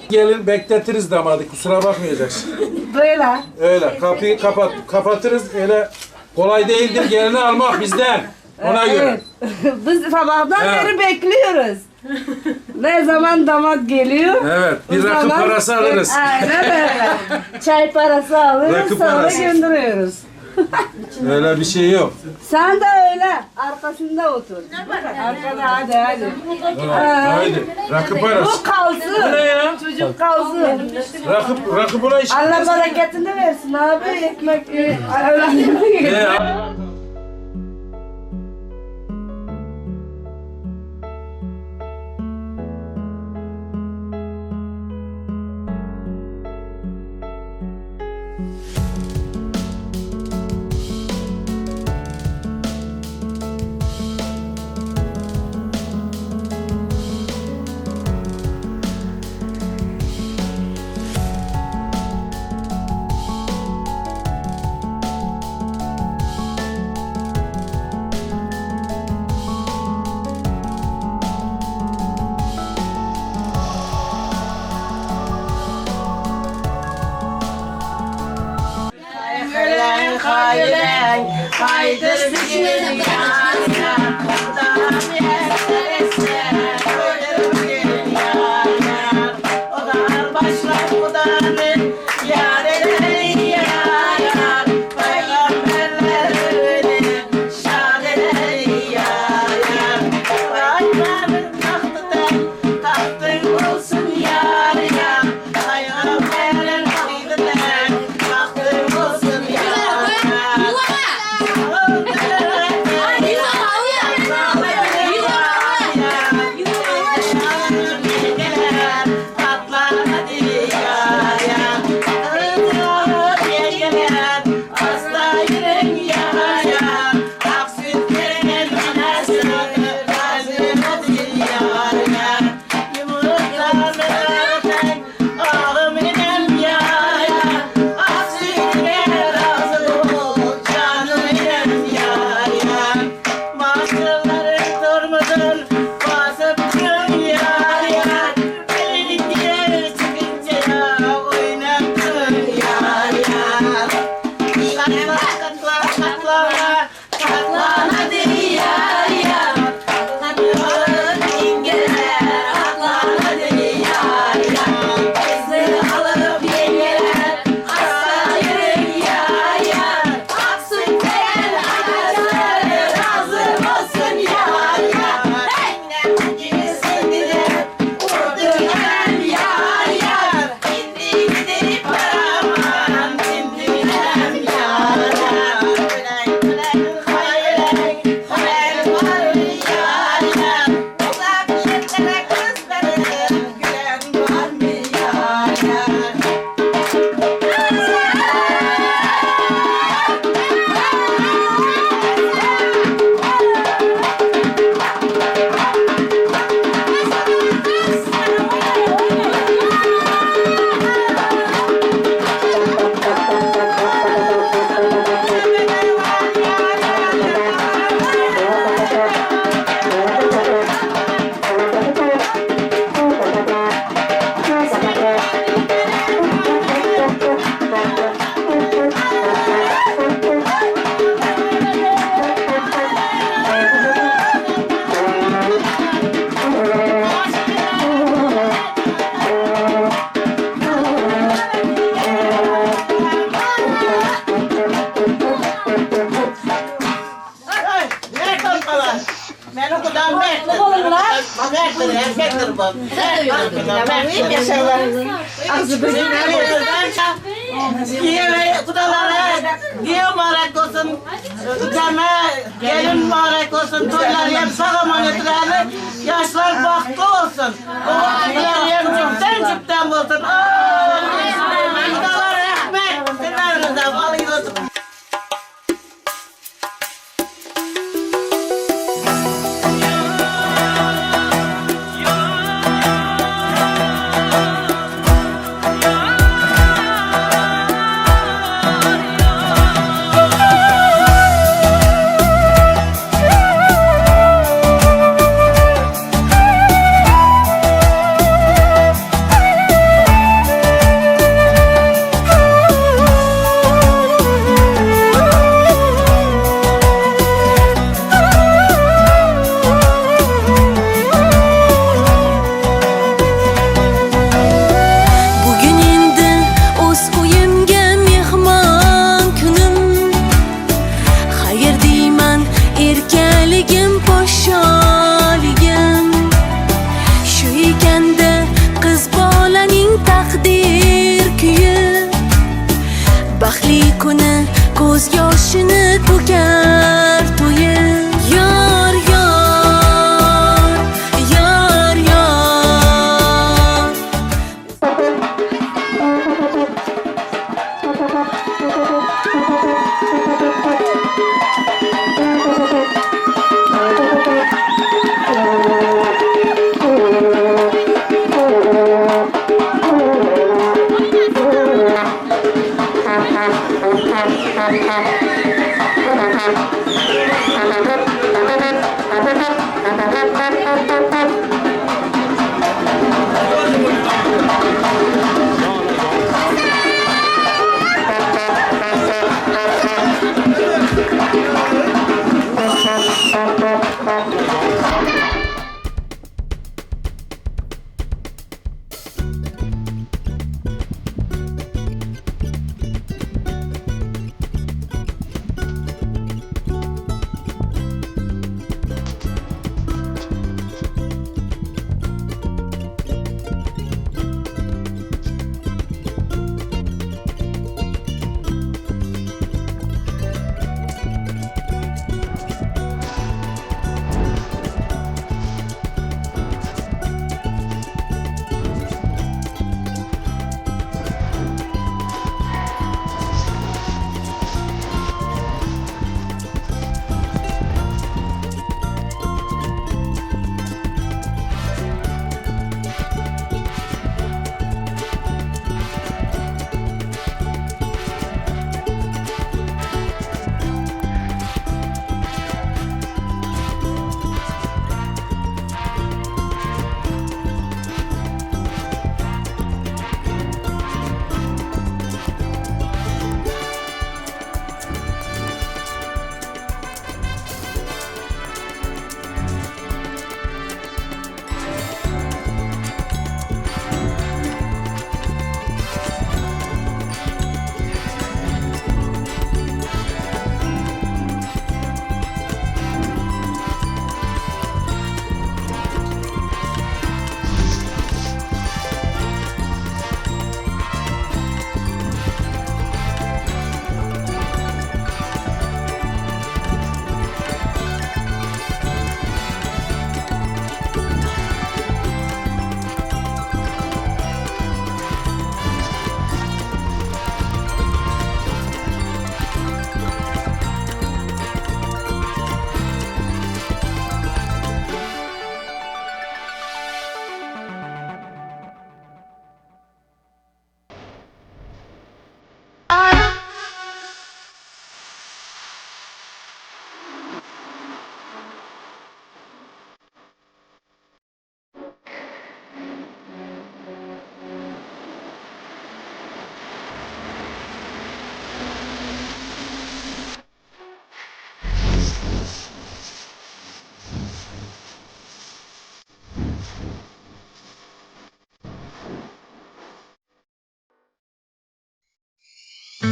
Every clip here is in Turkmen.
Gelin bekletiriz damadı kusura bakmayacaksın. Böyle. Öyle kapıyı kapat kapatırız öyle kolay değildir gelini almak bizden. Ona göre. Evet. Biz sabahtan Evet. beri bekliyoruz. Ne zaman damat geliyor? Evet bir o rakı zaman- parası alırız. Aynen öyle. Çay parası alırız, Rakı sonra parası. gönderiyoruz. Öyle bir şey yok. Sen de öyle arkasında otur. Arkada hadi hadi. Ha, haydi rakı parası. Bu kalsın. Bu ne ya? Çocuk kalsın. Rakı, rakı buna iş. Allah bereketini versin abi. Ekmek e, öyle Ne ya?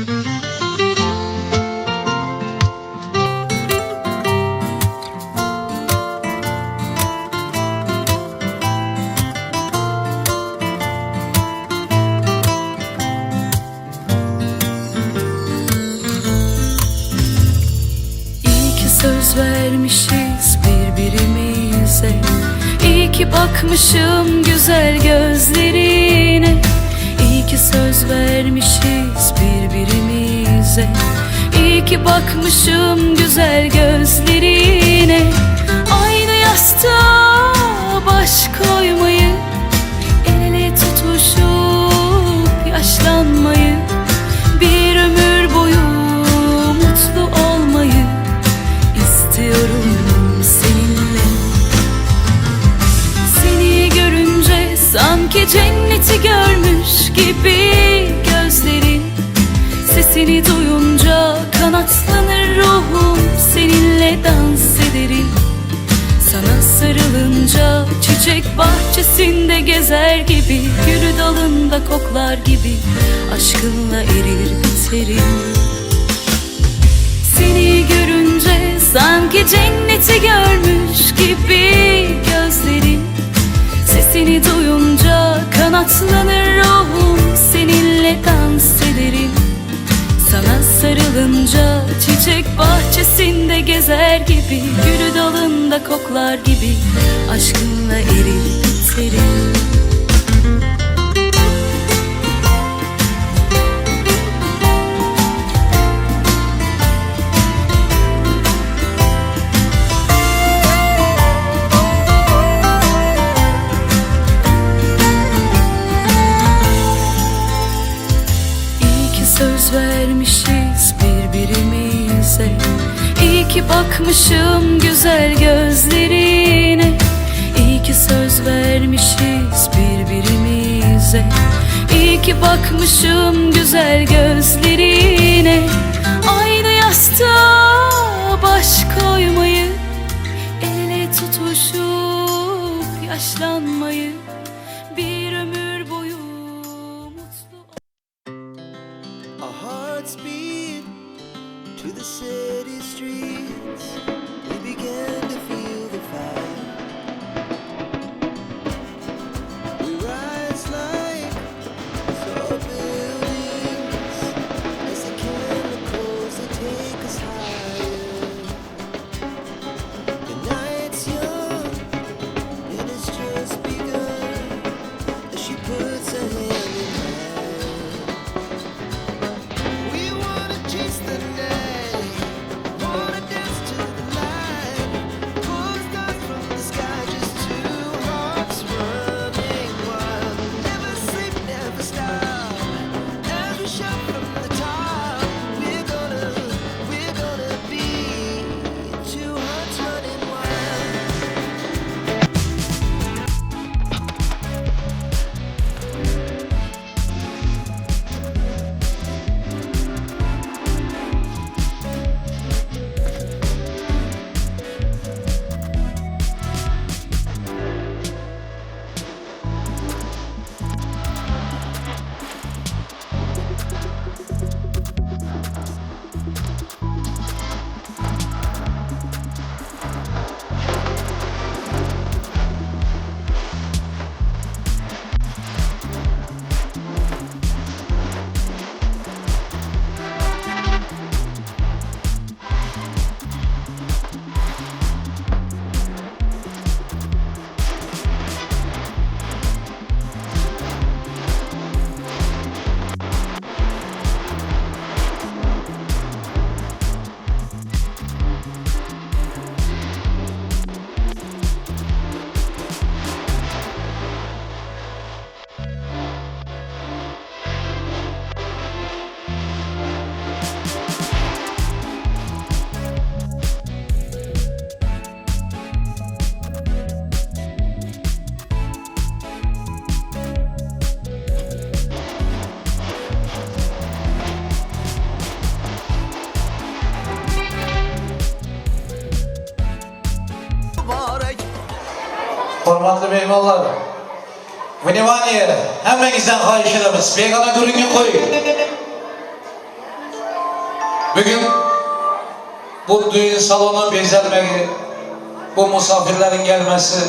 İyi ki söz vermişiz birbirimize İyi ki bakmışım güzel gözlerine İyi ki söz vermişiz birbirimize İyi ki bakmışım güzel gözlerine Aynı yastığa baş koymayı El ele tutuşup yaşlanmayı Bir ömür boyu mutlu olmayı istiyorum seninle Seni görünce sanki cenneti görmüş gibi gözlerin Sesini duyunca kanatlanır ruhum seninle dans ederim sana sarılınca çiçek bahçesinde gezer gibi Gülü dalında koklar gibi aşkınla erir biterim Seni görünce sanki cenneti görmüş gibi gözlerin Sesini duyunca kanatlanır ruhum seninle dans ederim sana sarılınca çiçek bahçesinde gezer gibi Gülü dalında koklar gibi aşkınla erir biterim İyi ki söz vermişiz birbirimize İyi ki bakmışım güzel gözlerine İyi ki söz vermişiz birbirimize İyi ki bakmışım güzel gözlerine Aynı yastığa baş koymayı El ele tutuşup yaşlanmayı Bir ömür boyu mutlu Our hearts beat to the city streets. We began to feel the fire. We rise like tall buildings as the chemicals they take us higher. The night's young and it's just begun. As she puts her hand in mine. We wanna chase the night, wanna dance to the light. Pull the stars from the sky, just two hearts running wild. Never sleep, never stop. As we shout from the top, we're gonna, we're gonna be two hearts running wild. Hormatly myhmanlar, Wnimaniýe, hemmäňizden haýyş edemiz, begana gürrüňi goýuň. Bugün bu düğün salonu bezelmegi, bu misafirlerin gelmesi,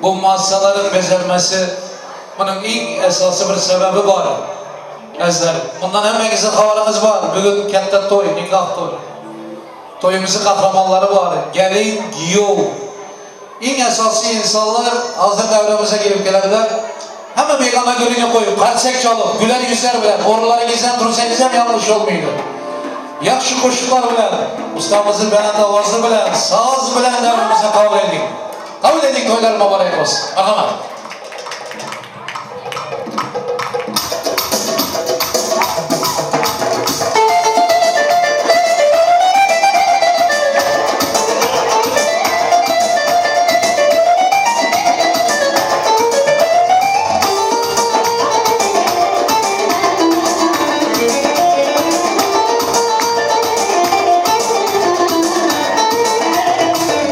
bu masaların bezelmesi, bunun iň esasy bir sebebi bar. Äzizlerim, mundan hemmeňiziň habaryňyz bar. Bugün katta toý, nikah toý. Toýumyzyň gahrymanlary bar. Gelin, giýew. Iň esasy insanlar hazir däwremize girip gelediler. Hemme begana gürrüňi goýup, karsek çalyp, güler ýüzler bilen, orunlaryňyzdan tursaňyz hem ýalňyş bolmaýdy. Ýagşy goşgular bilen, ustamyzyň belent owazy bilen, saz bilen däwremize kabul ediň. Kabul ediň toýlar mübarek bolsun. Marhamat.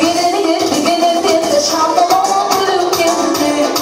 Geler geldi, geler geldi, şanlı baba geldi.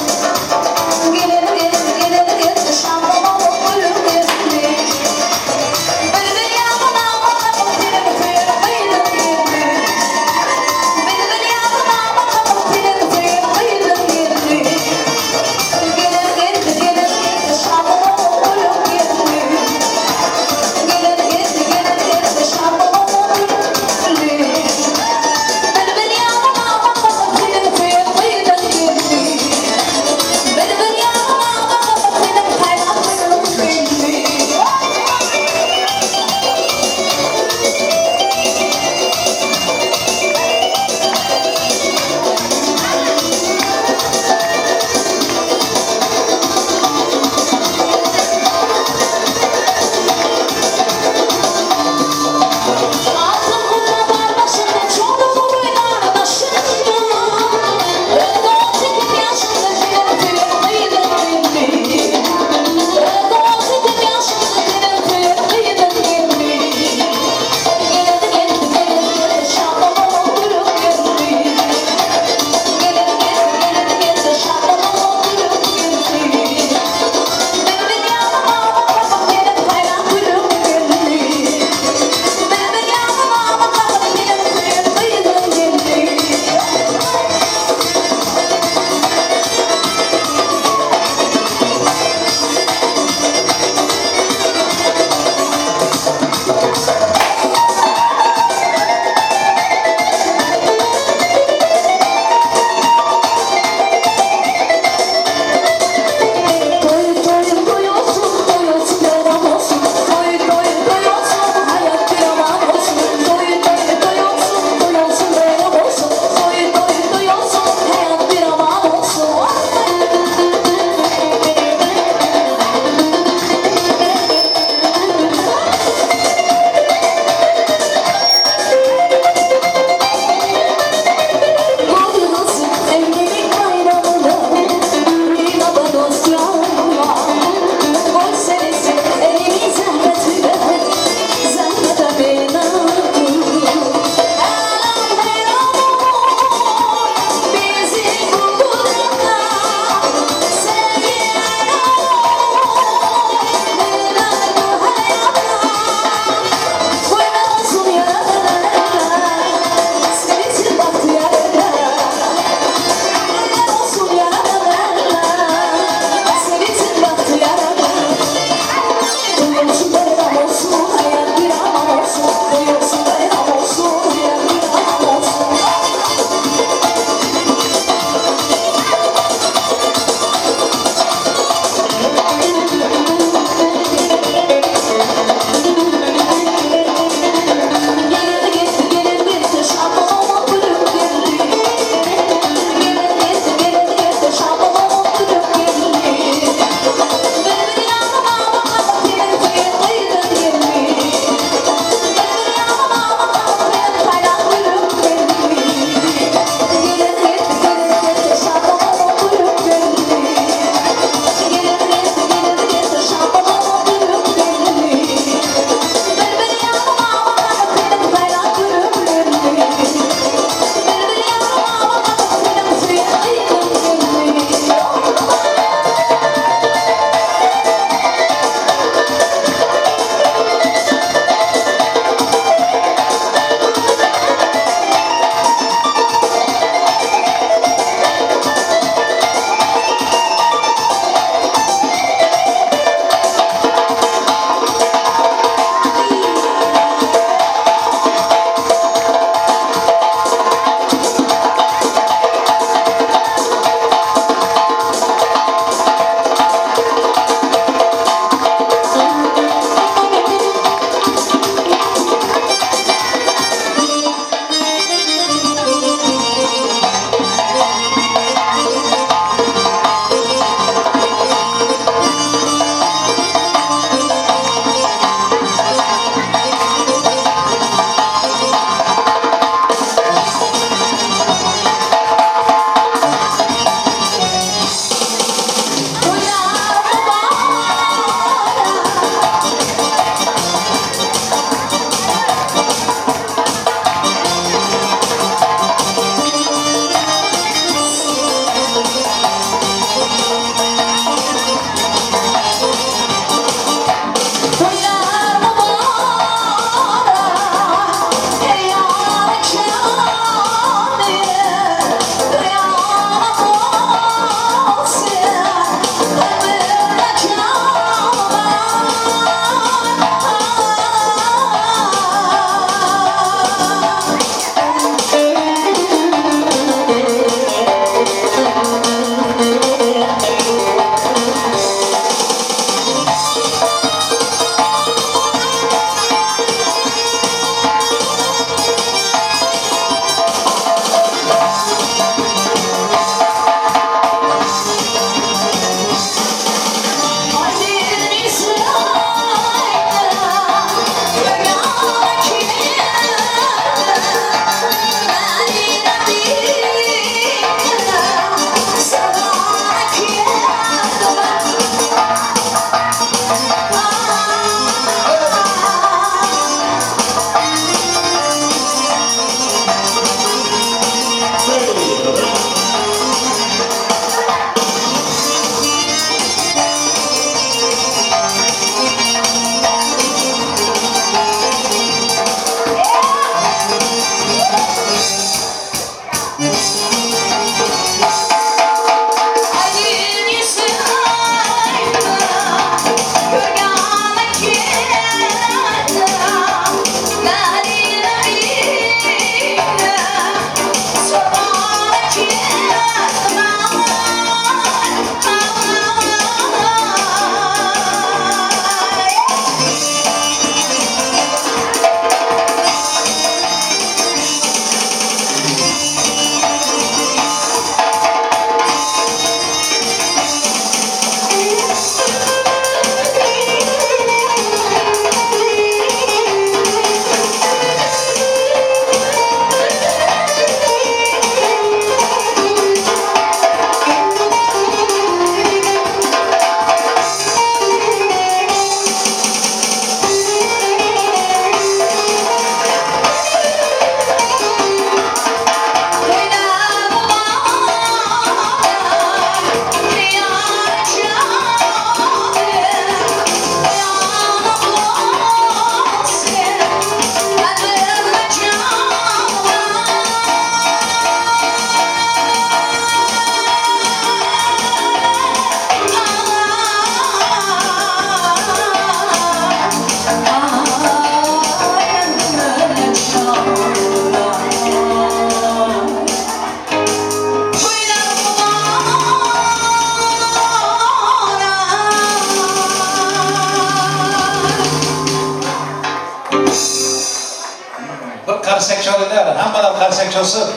Gelenler, hemmeler karsek çalsyn.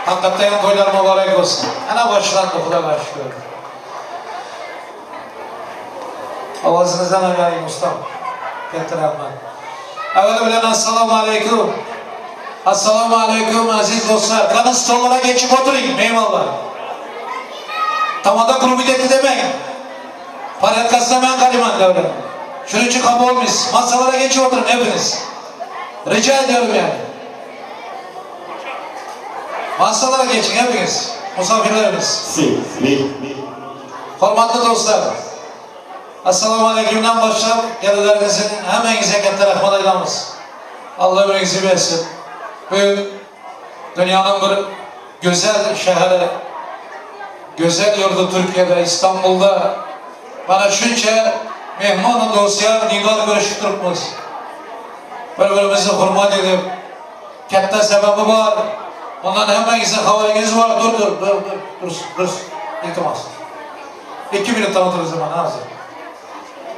Hakykatdan hem toýlar mübarek bolsun. Ana başlandy Hudaga şükür. Owazyňyzdan aýaýyn ustam. Katta rahmat. Aweli bilen Assalamu aleýkum. Assalamu aleýkum aziz dostlar. Gany stollara geçip oturyň, meymanlar. Tamada gruby etdi demäň. Porýadkasyna men galyman döwlet. Şunuň üçin hapa bolmaýsyz. Masalara geçip oturyň hepiniz. Rica ediyorum yani. Masalara geçiň hepiniz. Musafirlerimiz. Hormatly dostlar. Assalamu aleýkumdan başlap gelenleriňiziň hemmäňize katta rahmat aýdamyz. Alla ömrüňizi bersin. Bu dünýäniň bir gözel şäheri, gözel ýurdy Türkiýede, Istanbulda mana şunça mehman-u dostýar didar görüşip durupmyz. Bir-birimizi hurmat edip, katta sebebi bar. Ondan hemmäňiziň habaryňyz bar. Dur, dur, dur, dur, dur, dur, iltimas. İki minutdan oturacağım ben hazır.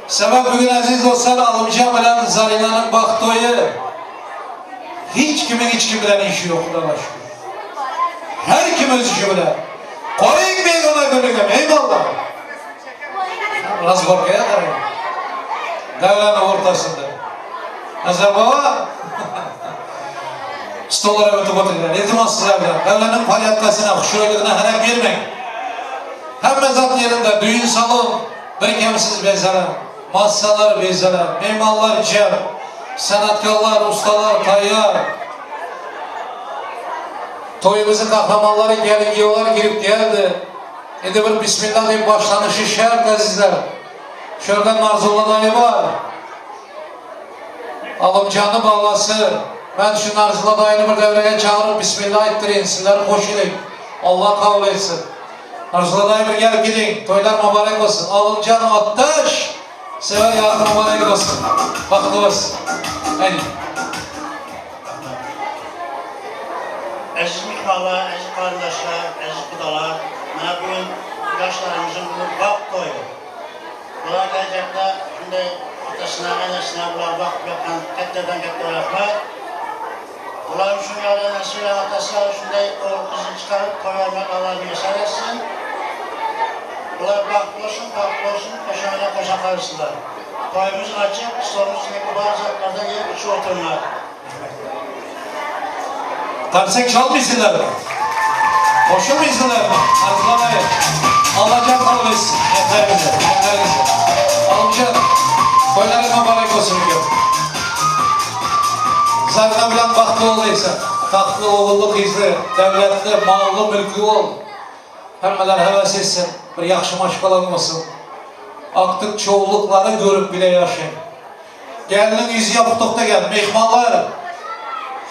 Sebep bugün aziz dostlar Alımcan bilen Zarina'nın baht toyu. Hiç kimin hiç kim bilen işi yok Hudaga şükür. Her kim öz işi bilen. Koyun beygana gönlüne eyvallah. Razborkaya qarayın. Devlenin ortasında. Nazar baba. Stollara ötüp otururlar. İltimas sizlerden. Devlenin palyatkasına, huşuylığına henek vermeyin. Hemme zat yerinde, düğün salon bir kemsiz bezelen, masalar bezelen, meymanlar cem, sanatkarlar, ustalar tayyar. Toyumuzun kahramanları gelin giyiyorlar girip geldi. Indi bir Bismillah deyip başlanışı şert azizler. Şuradan Narzulla dayı var. Alımcanı balası. Ben şu Narzulla dayını bir devreye çağırıp Bismillah ettireyim. Sizler hoş edin. Allah kabul etsin. Narzulla dayı bir gelip gidin. Toylar mübarek olsun. Alımcan Attaş. Sever yarın mübarek olsun. Bahtlı olsun. Hadi. Əziz mehmanlar, əziz qardaşlar, əziz qudalar, mənə bugün yaşlarımızın bu vaxt toyu. Bunlar gələcəkdə şimdi atasına, anasına bunlar vaxt yapan kattadan katta rahmat. Bunlar üçün anası ve atası şunday oğul kızı çıkarıp toy olmak Allah müyesser etsin. Bunlar bahtlı olsun, bahtlı olsun, koşana koşa karışsınlar. Toyumuz açık, stolumuz üstündeki bazı zatlarda gelip içi oturunlar. Tarsek çalmıyorsunlar. Koşulmuyorsunlar mı? Arzulamayın. Allah kabul etsin. Yeterinize. Yeterinize. Alımcan. Toyların mübarek olsun. Zarına bilen bahtlı olduysa, tahtlı, oğullu, kızlı, devletli, mallı, mülklü ol. Hemmeler heves etsin, bir yaxşı maşqalan olsun. Artık çoğulukları görüp bile yaşayın. Gelinin yüzü yapıp da gel. Mehmanlar,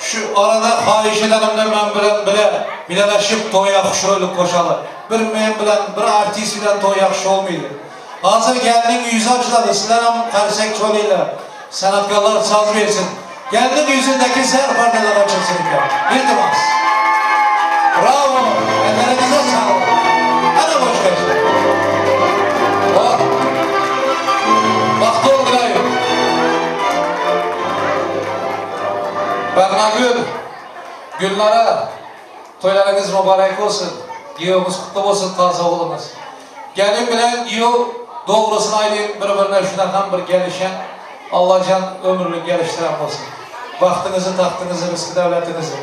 şu arada xahiş edenim de men bilen bile bileleşip toya xuşroyluk koşalı. Bir men bilen, bir artist bilen toy yaxşı olmaydı. Hazır gelinin yüzü açıladı. Sizler hem karsek çoluyla. Sanatkarlar saz versin. Gelinin yüzündeki ser perdeler açılsın. İltimas. Bravo. Ellerinize sağlık. Hadi boş geçin. Oh. Bahtlı ol Gülayım. Bernagül, Gülnara, toylarınız mübarek olsun. Giyomuz kutlu olsun taze oğlumuz. Gelin bilen giyo doğrusunu ayrı bir-birine şunakan bir gelişen Allah can ömürlük geliştiren olsun. Bahtınızı, tahtınızı, rızkı devletinizi.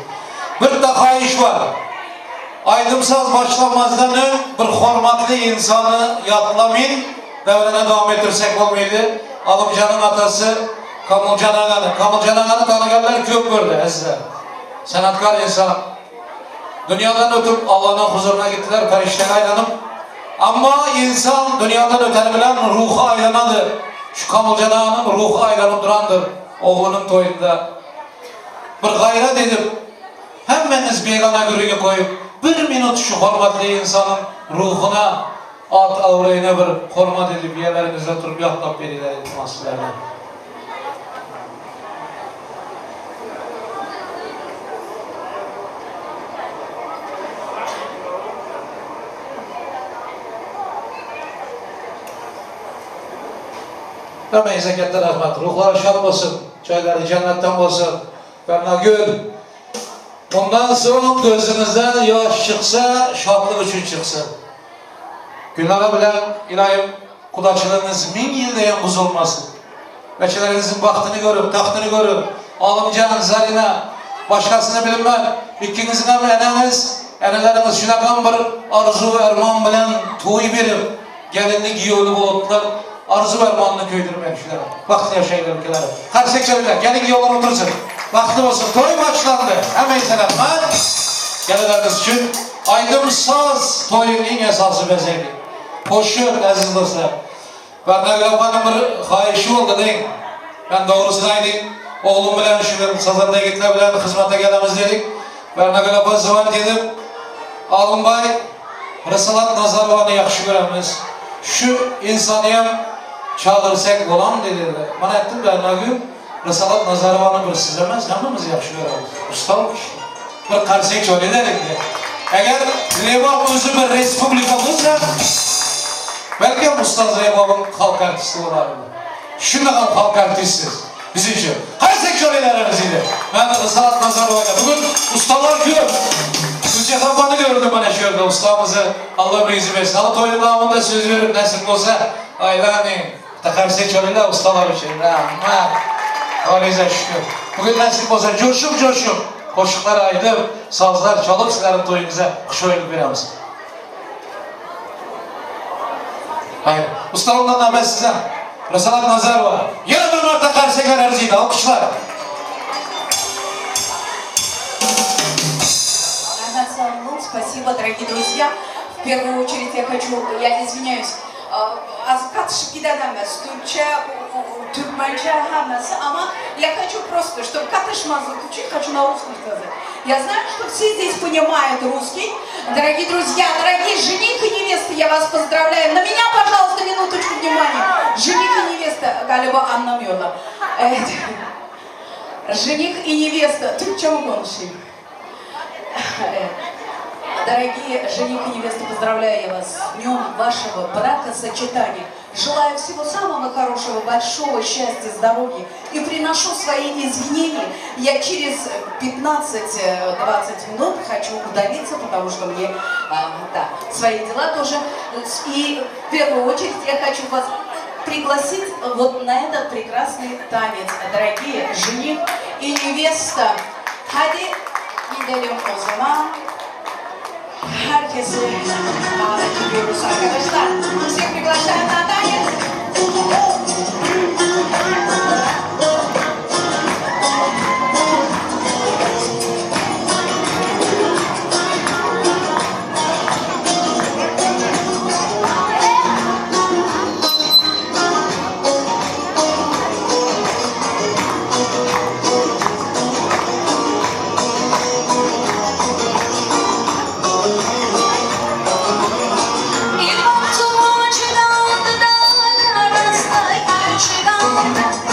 Bir de xahiş var. Aydımsaz başlamazdan ön bir hormatlı insanı yatlamayın. Devrene devam ettirsek olmaydı. Alımcanın atası Kamılcan Ağa'nı. Kamılcan Ağa'nı tanıganlar köp gördü azizler. Sanatkar insan. Dünyadan ötüp Allah'ın huzuruna gittiler, perişteye aylanıp. Ama insan dünyadan öteni bilen ruhu aylanadır. Şu Kamılcan Ağa'nın ruhu aylanıp durandır oğlunun toyunda. Bir gayret edip hemmeniz begana gürüge koyup bir minut şu hormatly insanın ruhuna at avrayına bir hormat edip yerlerinizde durup yatlap beriler iltimas sizlerden. Hemmenize katta rahmat. Ruhları şad olsun. Çayları cennetten olsun. Berna Gül. Ondan soň gözüňizden ýaş çyksa, şatlyk üçin çyksyn. Gülnara bilen ylaýym gudaçylygyňyz müň ýyldaýam buzulmasyn. Beçeleriňiziň bagtyny görüp, tagtyny görüp, Alymjan, Zarina, başgasyny bilmen, ikiňiziňem eneňiz, eneleriňiz şunakam bir arzuw-erman bilen toý berip, gelinli-giýewli bolupdylar, arzuw-ermanyny köýdürmekçiler. Bagtly ýaşaýyň ülkeler. Karşy çekler, gelin-giýewler otursyn. Bagtly bolsun. Toý başlandy. Hemmeňize rahmat. Gelenleriniz üçin. Aýdym-saz toýuň iň esasy bezegi. Goşuk, eziz dostlar. Barnagül apanyň bir haýyşy boldy deň. Men dogrusyny aýdyn, oglum bilen şu gün sazanda ýigitler bilen hyzmata gelemiz dedik. Barnagül apa zwanit edip, Alymbaý, Rysalat Nazarowany ýagşy göremiz. Şu ynsanyam çagyrsak bolarmy dediler. Men aýtdym, Barnagül, Rysalat Nazarowany bir siz emes, hemmemiz ýagşy göremiz. Usta kişi. Bir karşy çöliler indi. Eger Lebap özi bir respublika bolsa, belki Ustaz Lebabyň halk artisti bolardy. Şundagam halk artistsiz. Biz üçin. Karşy çölilerimiz indi. Men Rysalat Nazarowa bugün ustalar köp. Güljehan bany gördüm mana şu ýerde ustamyzy. Allah ömrüňizi bersin. Haly toýuň dowamynda söz berip nesip bolsa aýlanyň. Karşy çöliler ustalar üçin. Rahmat. Halyza şükür. Bugün nesip bolsa coşup coşup goşuklar aýdyp, sazlar çalyp sizleriň toýuňyza huş oýnup beremiz. Haýyr. Usta ondan da men size Rysalat Nazarowa ýene bir marta karşylar arzıydı. Alkyşlar. Спасибо, дорогие друзья. В первую очередь я хочу, я извиняюсь, az gatyşyp giden emes, türkçe, türkmençe hemmesi ama я хочу просто, чтобы gatyşmazlyk üçin, хочу на русском сказать. Я знаю, что все здесь понимают русский. Дорогие друзья, дорогие жених и невеста, я вас поздравляю. На меня, пожалуйста, минуточку внимания. Жених и невеста, galiba anlamıyorlar. Evet. Жених и невеста. Türkçe mi konuşayım? Evet. Дорогие жених и невеста, поздравляю я вас с днем вашего бракосочетания. Желаю всего самого хорошего, большого счастья, здоровья и приношу свои извинения. Я через 15-20 минут хочу удалиться, потому что мне, да, свои дела тоже. И в первую очередь я хочу вас пригласить вот на этот прекрасный танец, дорогие жених и невеста. Hadi gidelim o zaman. Herkesi davet ediyoruz arkadaşlar. Всех приглашаем на танец. Il bagçada dağlar arasında güç kaldı.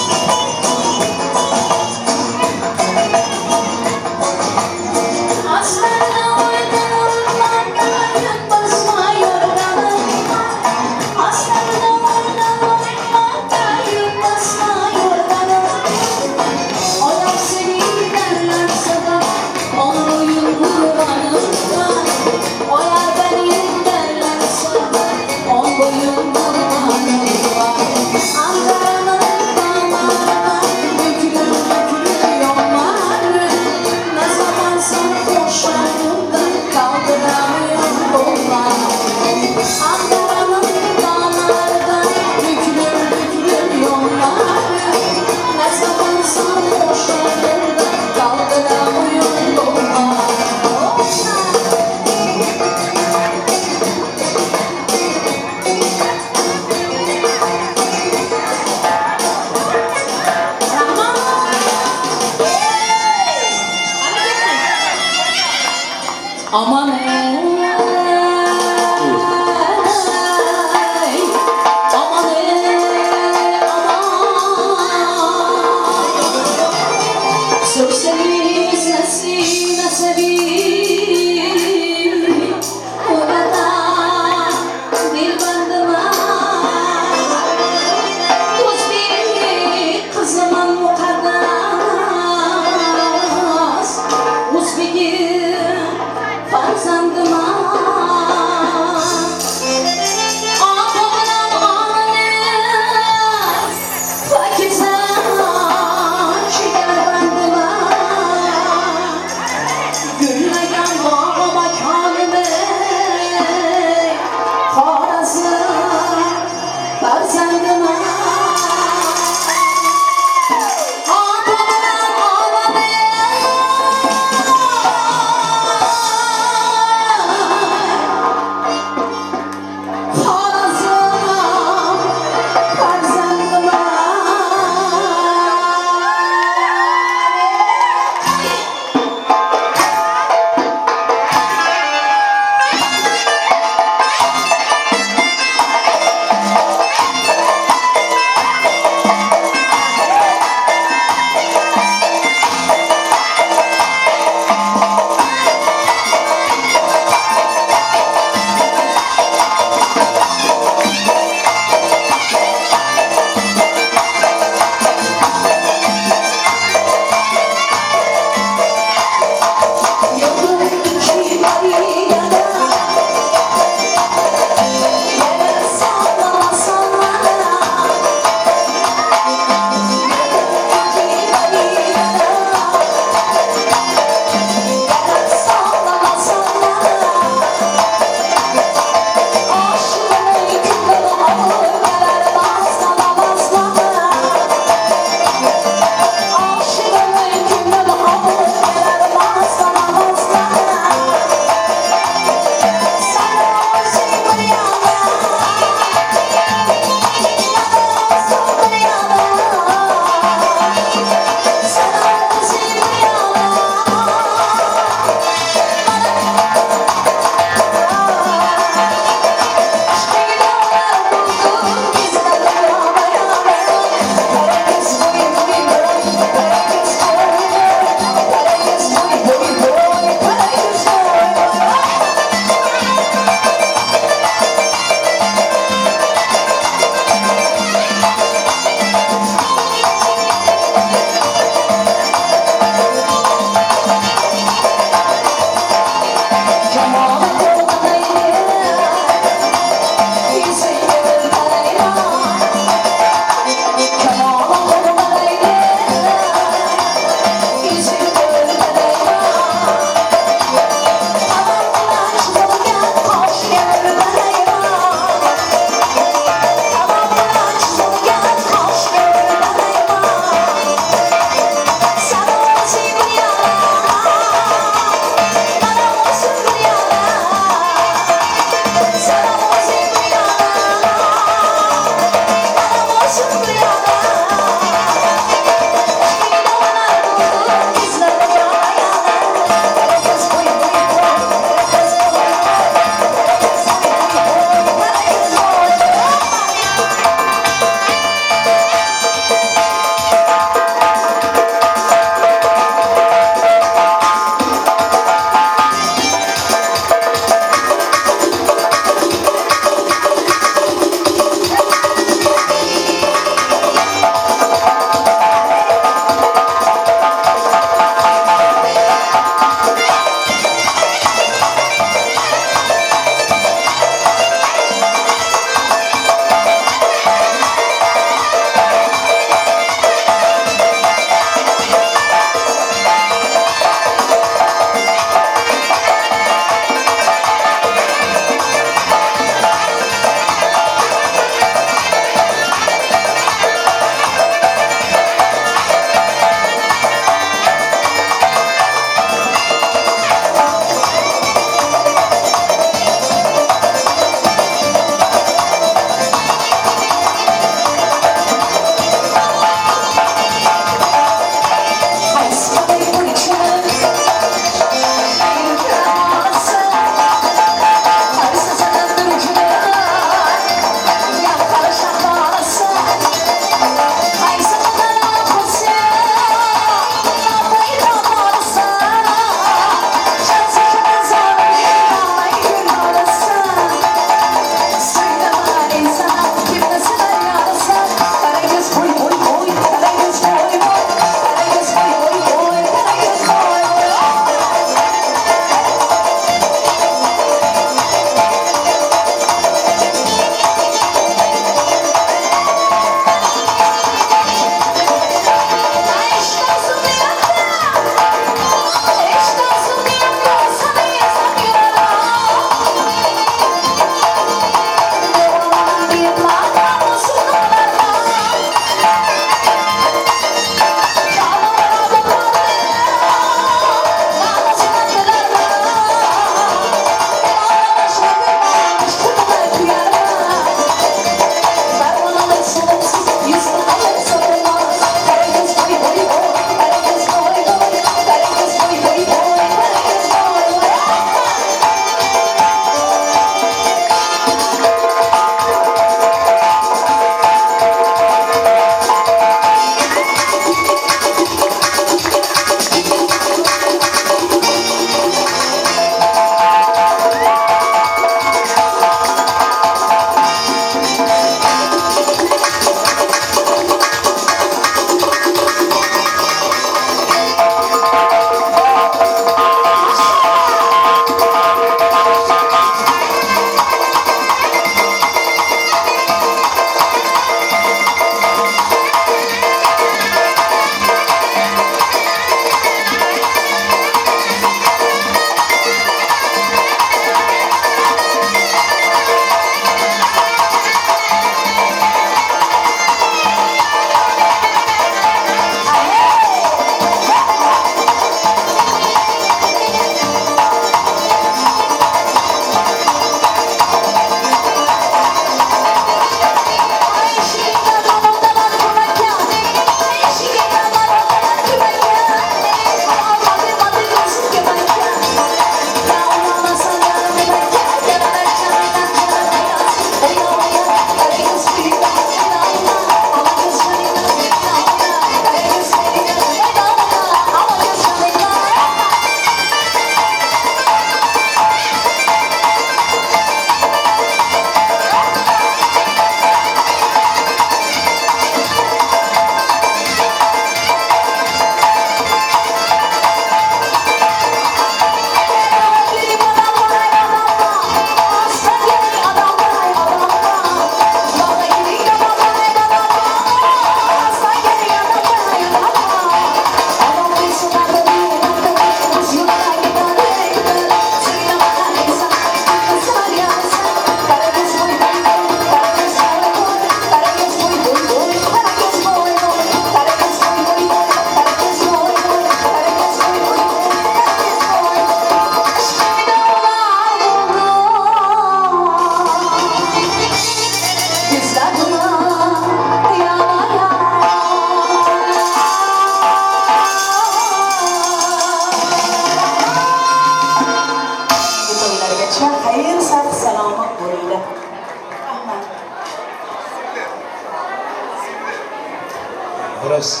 Biraz.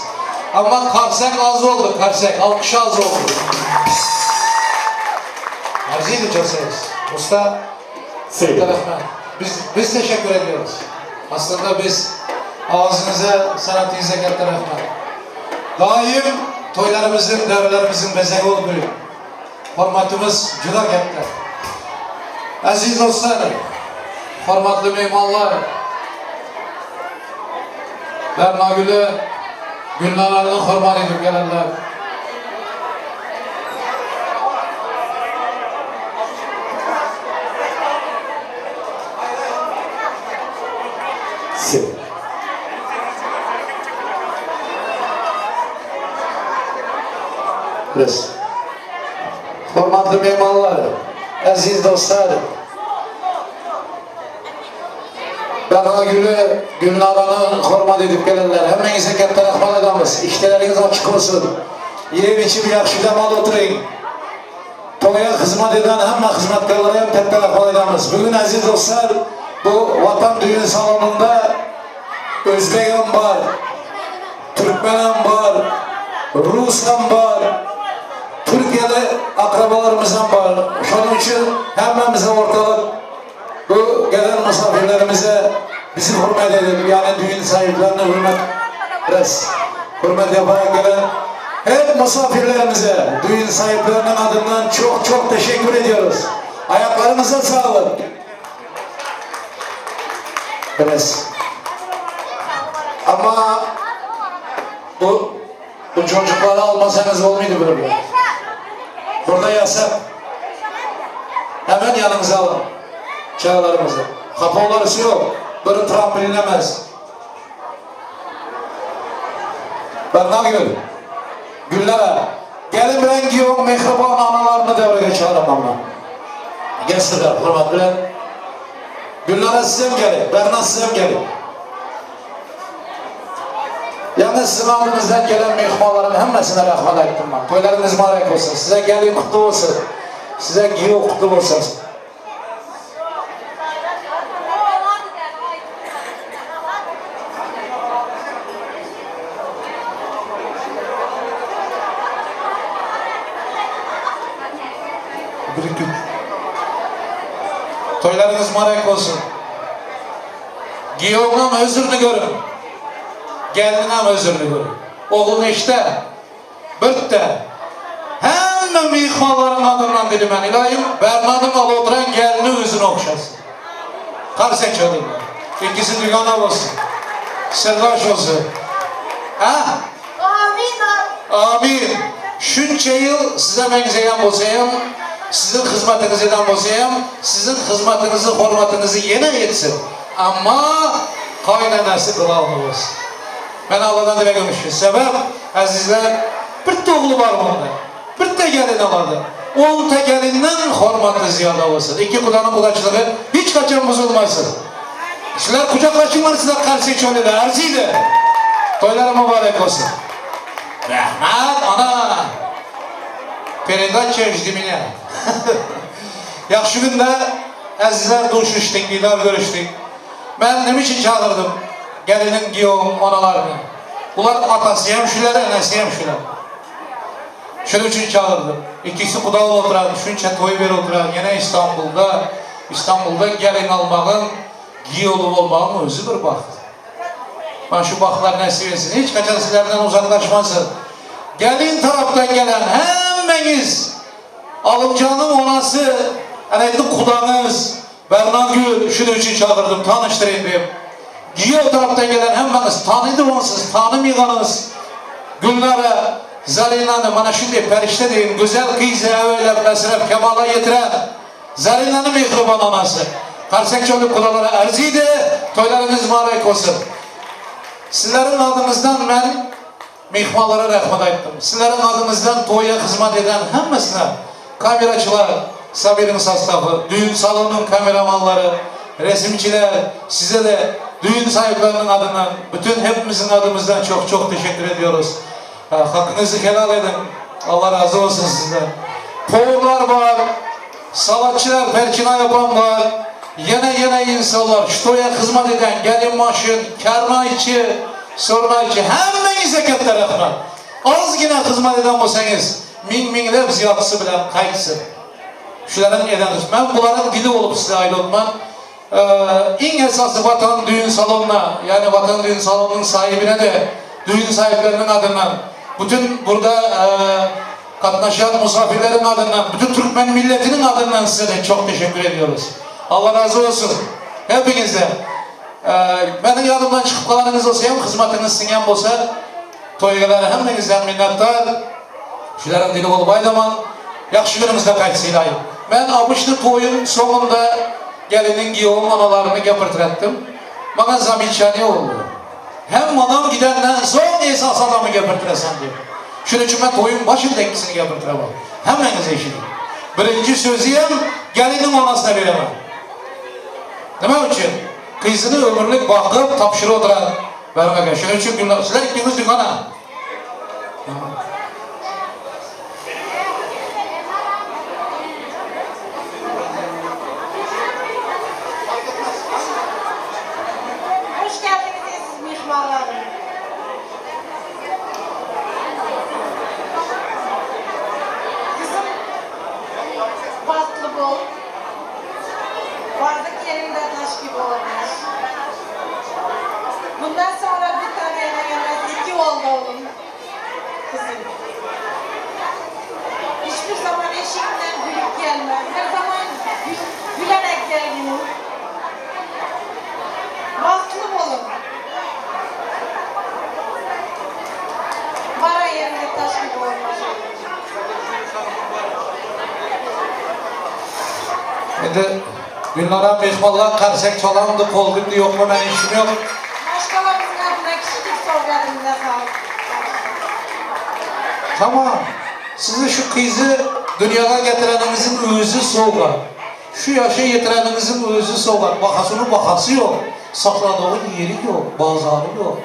Ama karsak az oldu, karsak. Alkış az oldu. Arzıydı Cosayız. Usta, Rahmet. Biz, biz teşekkür ediyoruz. Aslında biz ağzınıza, sanatınıza katta rahmet. Daim toylarımızın, devrelerimizin bezegi oldu. Formatımız juda katta. Aziz dostlar, hurmatli mehmonlar, Bernagül'ü, Gülnarlarını hurmat edip gelenler. Biraz. Hurmatli mehmonlar, aziz dostlar, Bernagül'ü, Gülnara'nı hurmat edip gelenler, hemmenize katta rahmat edamiz. İşleriniz açık olsun. Yeyip içip yaxshi dam ol oturing. To'ya xizmat eden hamma xizmatkorlarga ham katta rahmat edamiz. Bugun aziz do'stlar, bu Vatan düğün salonunda Özbek ham bor, Türkmen ham bor, Rus ham bor, Türkiye'li akrabalarımız ham bor. Şunun için hammamizni ortalık bu gelen misafirlerimize bizi hürmet edip yani düğün sahiplerine hürmet res, hürmet yaparak gelen hep misafirlerimize düğün sahiplerinin adından çok çok teşekkür ediyoruz. Ayaklarınıza sağlık. Evet. Ama bu bu çocukları almasanız olmuyordu böyle. Burada yasak. Hemen yanınıza alın. Çağlarımızı. Kapı yok. Böyle trampolinemez. Bernagül, Gülnara, gelin bilen giyon mehribon analarını devreye çağıramam ben. Gelsinler, hürmet bilen. Gülnara size mi gelin? Berna size mi gelin? Yalnız sizin adınızdan gelen mehmanların hemmesine rahmet ettim ben. Toylarınız mübarek olsun. Size gelin kutlu olsun. Size giyo kutlu olsun. Bir, iki, üç. Toylarınız mübarek olsun. Giyomam özürünü görün. Gelinam özürünü görün. Oğlun işte. Birtte. Hemme mehmonların adından dedim ben ilahim. Berna'nın al oturan gelini özünü okşasın. Karsak çalıyorlar. İkisi dügana olsun. Sırdaş olsun. Ha? Amin. Amin. Şunca yıl size benzeyen bolsayım, sizin hizmetinizi eden bolsayım, sizin hizmetinizi, hürmetinizi yine etsin. Ama kaynanası kılavlı olsun. Ben Allah'dan dilerim şu. Sebep, azizler, bir oğlu var bunda. Bir de gelin aladı. On gelinden hürmeti ziyade olsun. İki kudanın kudaçlığı hiç kaçan bozulmasın. Sizler kucaklaşınlar, sizler karşı çölede, arzıydı. Toyları mübarek olsun. Rahmat ana. Передача жди меня. Yaxşı gündə əzizlər duşuşduk, didar görüşdük. Ben ne için çağırdım gelinin giyom analarını? Bunlar atası hem şüler, enesi hem şüler. Şunun için çağırdım. İkisi kudalı oturan, şunca toy bir oturan, yine İstanbul'da, İstanbul'da gelin almağın, giyolu olmağın özü bir baxt. Ben şu baxtlar nasip etsin. Hiç kaçan sizlerden uzaklaşmasın. Gelin taraftan gelen hemmeniz Alımcanın onası, hani kudanız, Bernagül, şunun için çağırdım, tanıştırayım diyeyim. Giyo taraftan gelen hemmeniz tanıdı onsuz, tanımayanız. Gülnara, Zarina'nı bana şimdi perişte diyeyim, güzel kız öyle mesref kemala getiren Zarina'nın mihriban anası. Karsak çocuk kudalara erziydi, toylarınız mübarek olsun. Sizlerin adınızdan ben mehmanlara rahmet aytdım. Sizlerin adınızdan toya hizmet eden hemmesine kameracılar, Sabir'in sostavı, düğün salonunun kameramanları, resimciler, size de düğün sahiplerinin adından, bütün hepimizin adımızdan çok çok teşekkür ediyoruz. Ha, Hakkınızı helal edin. Allah razı olsun sizden. Poğurlar var, salatçılar, perçina yapan var. Yine yine insanlar, şu toya hizmet eden, gelin maşın, karnayçı, sornayçı, hemmenize. Hemmäňize katta rahmat. Ozgina hyzmat eden bolsaňyz, miň-miňlep zyýadysy bilen gaýtsyn. Şularyň eden Men bularyň dili bolup size aýdypman. Iň esasy Watan düýn salonyna, ýagny Watan düýn salonynyň sahibine-de düýn sahipleriniň adyndan, bütün burada gatnaşýan musafirleriň adyndan, bütün türkmen milletiniň adyndan size-de çok teşekkür ediyoruz. Allah razy bolsun hepinizden. Meniň ýadymdan çykyp galanyňyz bolsa hem hyzmatyňyz siňen bolsa toýa gelenler hemmeňizden minnetdar. Şularyň dili bolup aýdaman, ýagşy günüňizde gaýtsyn aý. Men obyçny toýuň soňunda geliniň giýewiň analaryny gepirtiretdim. Maňa zamyçaniýe boldy. Hem onam gidenden soň esasy adamy gepirtiresen diýip. Şunuň üçin men toýuň başynda ikisini gepirtiremok. Hemmeňiz eşidiň. Birinji sözi hem geliniň onasyna beremen. Nime üçin? Gyzyny ömürlik bakyp tabşyryp oturan Bermege. Şunuň üçin Gülnar, sizler ikiňiz dükana. Hoş geldiniz eziz mihmanlarım. Kızım bahtly bol. Bardyk ýeriňde daş gibi olmuş. Bundan soňra bir tane gelmez iki oldu oglum. Kızım. Hiçbir zaman eşiğinden gülüp gelme. Her zaman gül, gülerek gel bunu. Bahtly boluň. Bara ýeriňde taş gibi olmuş. Indi Gülnara myhmanlar karsek çalandy, kol gitdi, ýokmy meniň işim ýok. Maşgalamyzyň adyna kiçijik sowgadymyza sag Tamam. Sizi şu kyzy dünýaga getireniňiziň özi sowgat. Şu ýaşa ýetireniňiziň özi sowgat. Bahasynyň bahasy ýok. Sakladygyň ýeri ýok, bazary ýok.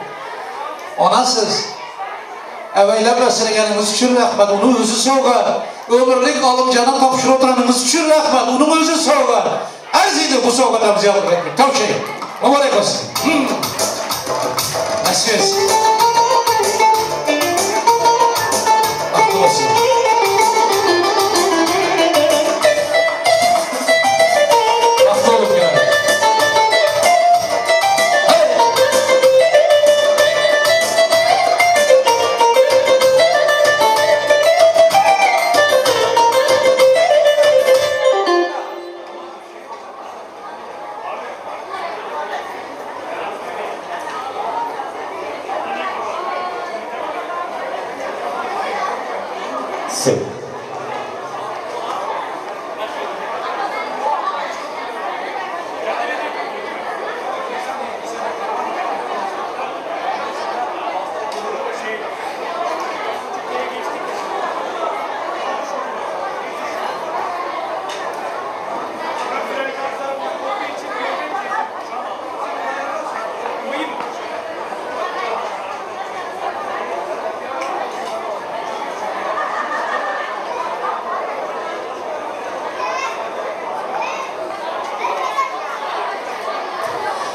Ona siz Äweýläp ösdürgeniňiz üçin rahmet, onuň özi sowgat. Ömürlik Alymjana tabşyryp oturanyňyz üçin rahmet, onuň özi sowgat. Arzydy bu sowgatam zyýapat etmek. Tawşy. Mübarek bolsun. Nasip etsin. Bagtly bolsun. Bagtly boluň ýaly. Sil.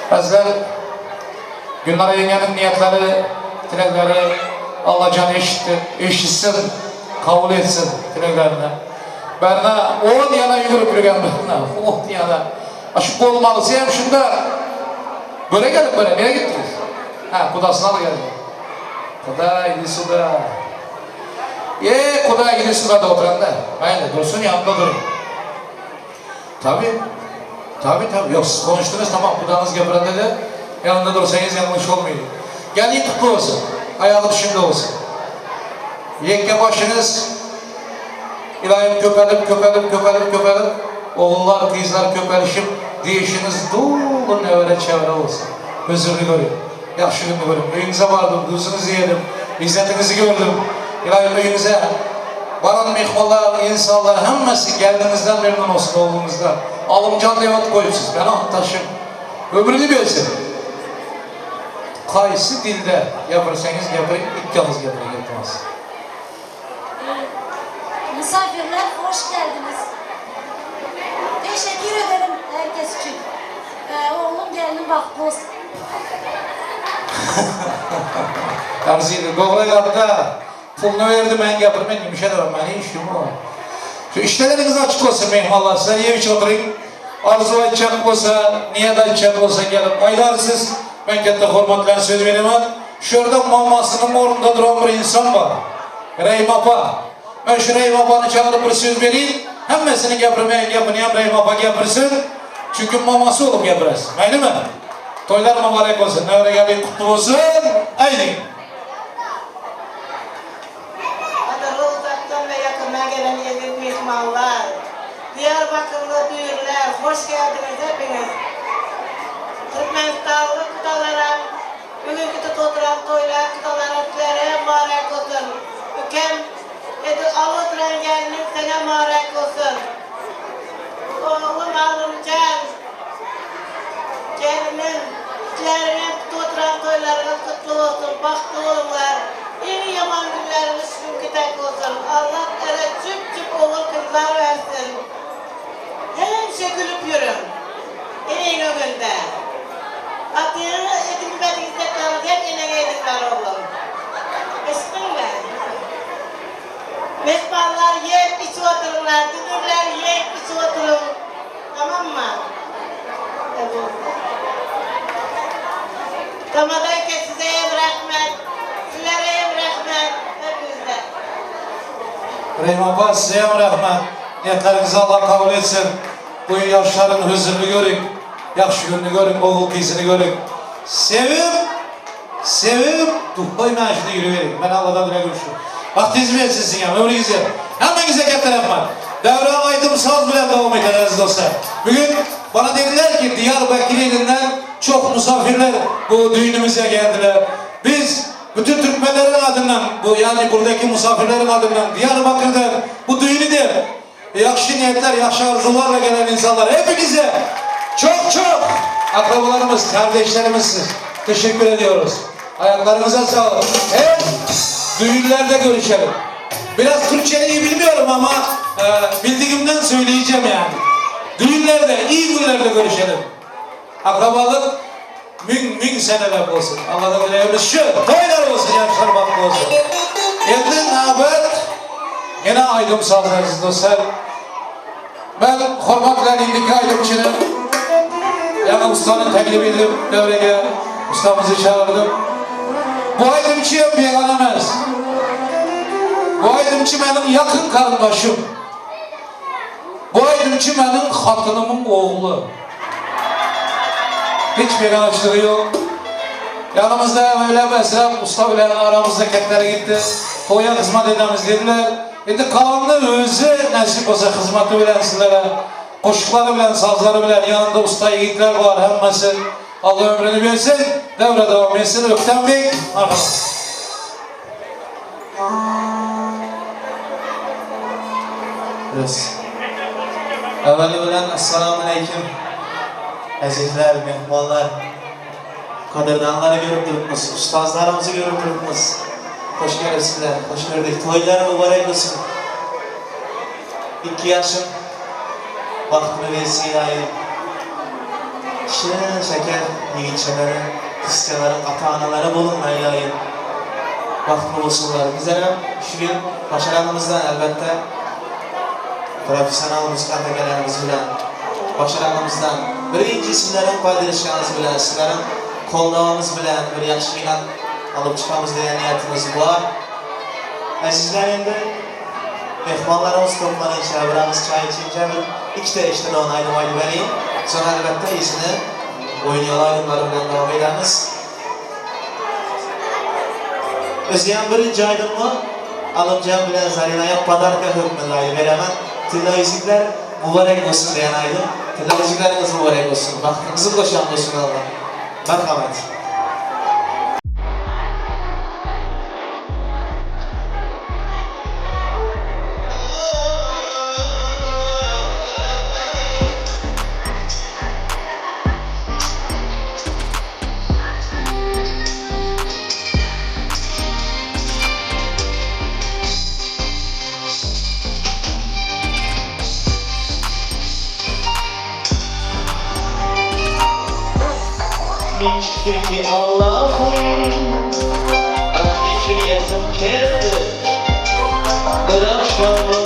Azizler, Gülnara ýeňňäniň niýetleri, dilegleri Allajan eşitdi, eşitsin, kabul etsin dileglerini. Berna on ýana ýügürip ýörgen Berna, on ýana. A şu bolmalysy hem şunda. Böre gelip böre, nirä gitdiňiz? Hä, gudasyny aly geldi. Guda, idi suda. Eee, guda, idi suda da oturanda. Maýly, dursun ýanynda durun. Tabi, tabi, tabi. Ýok, siz konuşdunuz, tamam, gudaňyz gepirende de ýanynda dursaňyz ýalňyş bolmaýdy. Gelin kutly bolsun, aýagy düşümli bolsun. Ýekge başyňyz Ylaýym köpelip, köpelip, köpelip, köpelip, ogullar, gyzlar köpelişip, diýişiňiz doly nebere-çebere bolsun. Hözürini görüň, ýagşy gününi görüň. Öýüňize bardym, duzuňyzy ýedim, izzetiňizi gördüm. Ylaýym öýüňize baran myhmanlar, insanlar hemmesi gelniňizden memnun bolsun, ogluňyzdan. Alymjan diýip at goýupsyz, meni atdaşym. Ömrüni bersin. Haýsy dilde gepirseňiz gepiriň, ikkiňiz gepiriň iltimas. Misafirler hoş geldiniz. Teşekkür ederim herkes için. Oglum gelnim bagtly bolsun. Arzyly, dogry aýdapda, puluny berdi, men gapyrmen, ýumşadam, meniň işim o. Şu işleriňiz açyk bolsun, mehmanlar, sizler ýep içip oturyň. Arzuw aýtjak bolsa, niýet aýtjak bolsa gelip aýdarsyz. Men ketde hormat bilen söz beremen. Şu ýerde mamasynyň ornunda duran bir insan bar. Reýim apa. Men şu Reýim apany çagyryp bir söz berin. Hemmesini gepirmeýin gepini hem Reýim apa gepirsin. Çünki mamasy bolup gepires. Mäylimi? Toýlar mübarek bolsun. Nöwre gelin kutly bolsun. Aýdyň. Gadyrly uzakdan we ýakyndan gelen eziz myhmanlar! Diýarbakyrly düýrler, hoş geldiňiz hepiňiz! Türkmenistanly gudalaram, bugünki tutup oturan toýlar gudalaram sizlere mübarek bolsun! Ükem, edil alyp oturan gelniň saňa mübarek bolsun! Oglum Alymjan, gelniň, sizleriňem tutup oturan toýlaryňyz gutly bolsun, bagtly boluňlar! Iň ýaman günleriňiz şu günki dek bolsun! Allah ere jüp-jüp ogul gyzlar bersin! Hemişe gülüp ýörüň! Eneň öňünde! Atyňy edinmedik islekleriňizi hem eneňe ediňler oglum! Eşitdiňmi? Myhmanlar ýep içip oturyňlar, dünürler ýep içip oturyň! Tamammy? Tamada eke size hem rahmet, sizlere hem rahmet hepinizden. Reýim apa size hem rahmet. Niýetleriňizi Allah kabul etsin. Bu ýaşlaryň hözürini görüň, ýagşy gününi görüň, ogul gyzyny görüň. Sevip, sevip, duhlaýman şuny ýürüberiň. Men Alladan dilegim şu. Bagtyňyzy bersin siziň hem, ömrüňizi. Hemmäňize kätde rahmet. Döwran aýdym saz bilen dowam eder äziz dostlar. Bugün bana dediler ki Diyarbakir ilinden çok musafirler bu düğünümüze geldiler. Biz bütün Türkmenlerin adından bu yani buradaki musafirlerin adından Diyarbakır'dan bu düğünü de Ýagşy niýetler, ýagşy arzuwlarla gelen insanlar hepinize çok çok akrabalarymyz, kardeşlerimiz siz teşekkür ediyoruz. Ayaklarınıza sağlık. Hep düğünlerde görüşelim. Biraz Türkçeni iyi bilmiyorum ama e, bildiğimden söyleyeceğim yani. Düğünlerde, iyi günlerde görüşelim. Akrabalık müň müň seneler bolsun. Allahdan dileğimiz şu. Toýlar bolsun, ýaşlar bagtly bolsun. Endi nöbet ýene aýdym saz äziz dostlar. Men hormat bilen indiki aýdymçyny ýaňy ussany teklip edip döwrege ussamyzy çagyrdym. Bu aýdymçy hem begana emes. Bu aýdymçy meniň ýakyn garyndaşym. Bu aýdymçy meniň hatynymyň ogly. Hiç beganaçylygy ýok. Ýanymyzda öyle meselem usta bilen aramyzda ketleri gitdi. Toýa hyzmat edemiz dediler. Indi kalanyny özi nesip bolsa hyzmaty bilen sizlere goşuklary bilen sazlary bilen ýanynda usta ýigitler bar hemmesi. Allah ömrüni bersin. Döwre dowam etsin. Öktem beg. Marhamat. Biz. Äweli bilen Essalamualeýkim. Ezizler, mehmanlar. Gadyrdanlary görüp durupmyz, ustazlarymyzy görüp durupmyz. Hoş gelipsizler, hoş gördük. Toýlar mübarek bolsun. Ikki ýaşyň bagtyny bersin Ylaýym. Şirin şeker ýigitçeleriň, gyzçalaryň ata-analary boluň Ylaýym. Bagtly bolsunlar. Bizlerem şu gün başaranymyzdan elbetde professional muzykant ekelerimiz bilen başaranymyzdan birinji sizleriň podderžkaňyz bilen, sizleriň goldawyňyz bilen bir ýagşy ýylan alyp çykamyz diýen niýetimiz bar. Ezizler indi Myhmanlarymyz toplanynça, bir agyz çaý içinçä bir ikide eşden on aýdym aýdybereýin. Soň elbetde yzyny oýun ýaly aýdymlary bilen dowam edemiz. Özýän birinji aýdymymy Alymjan bilen Zarinaýa podarka hökmünde aýdyberemen. Tylla ýüzükler mübarek bolsun diýen aýdym. Tylla ýüzükleriňiz mübarek bolsun. Bagtyňyzy goşan bolsun Allah. Merhamet. Bağlı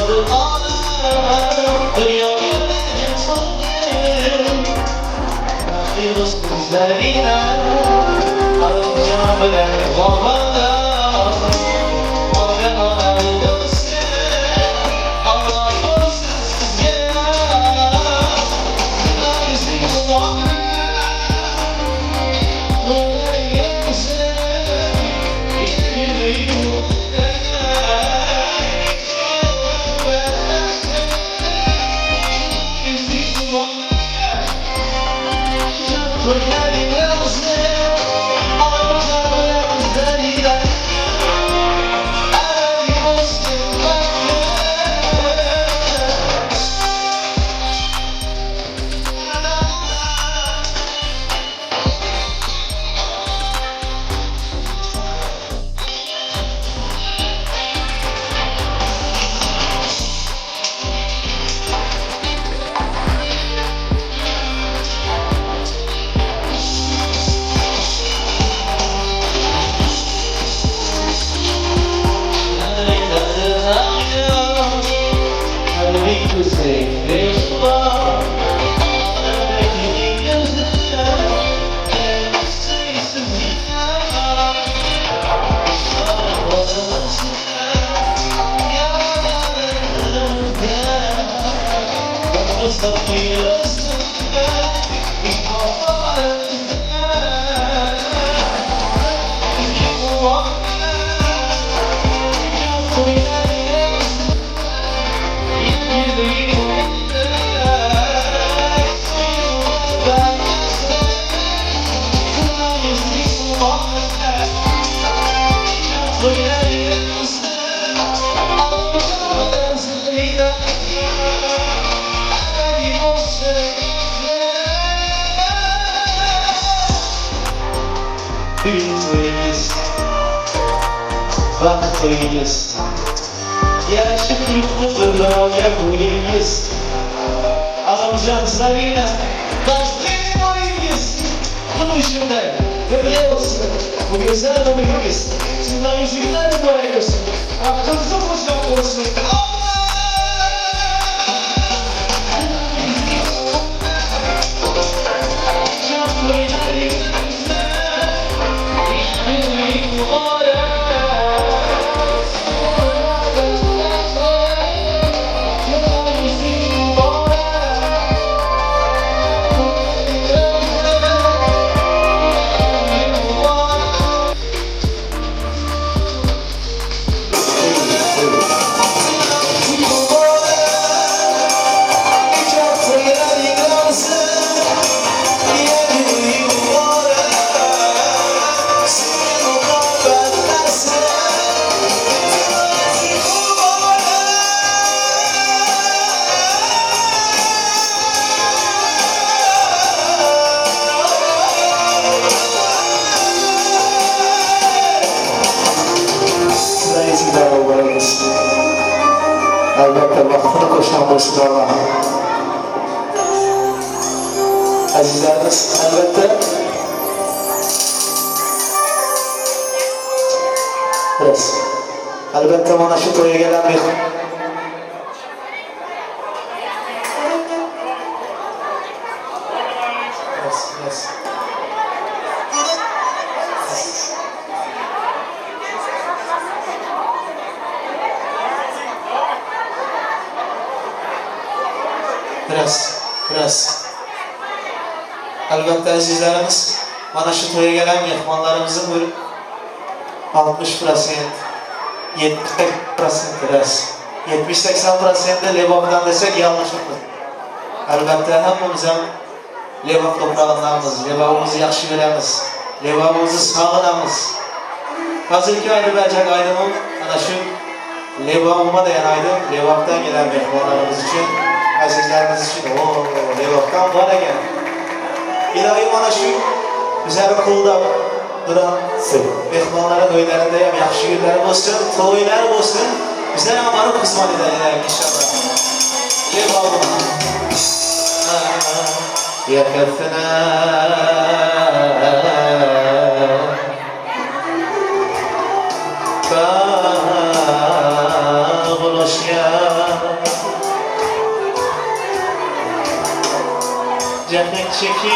çekip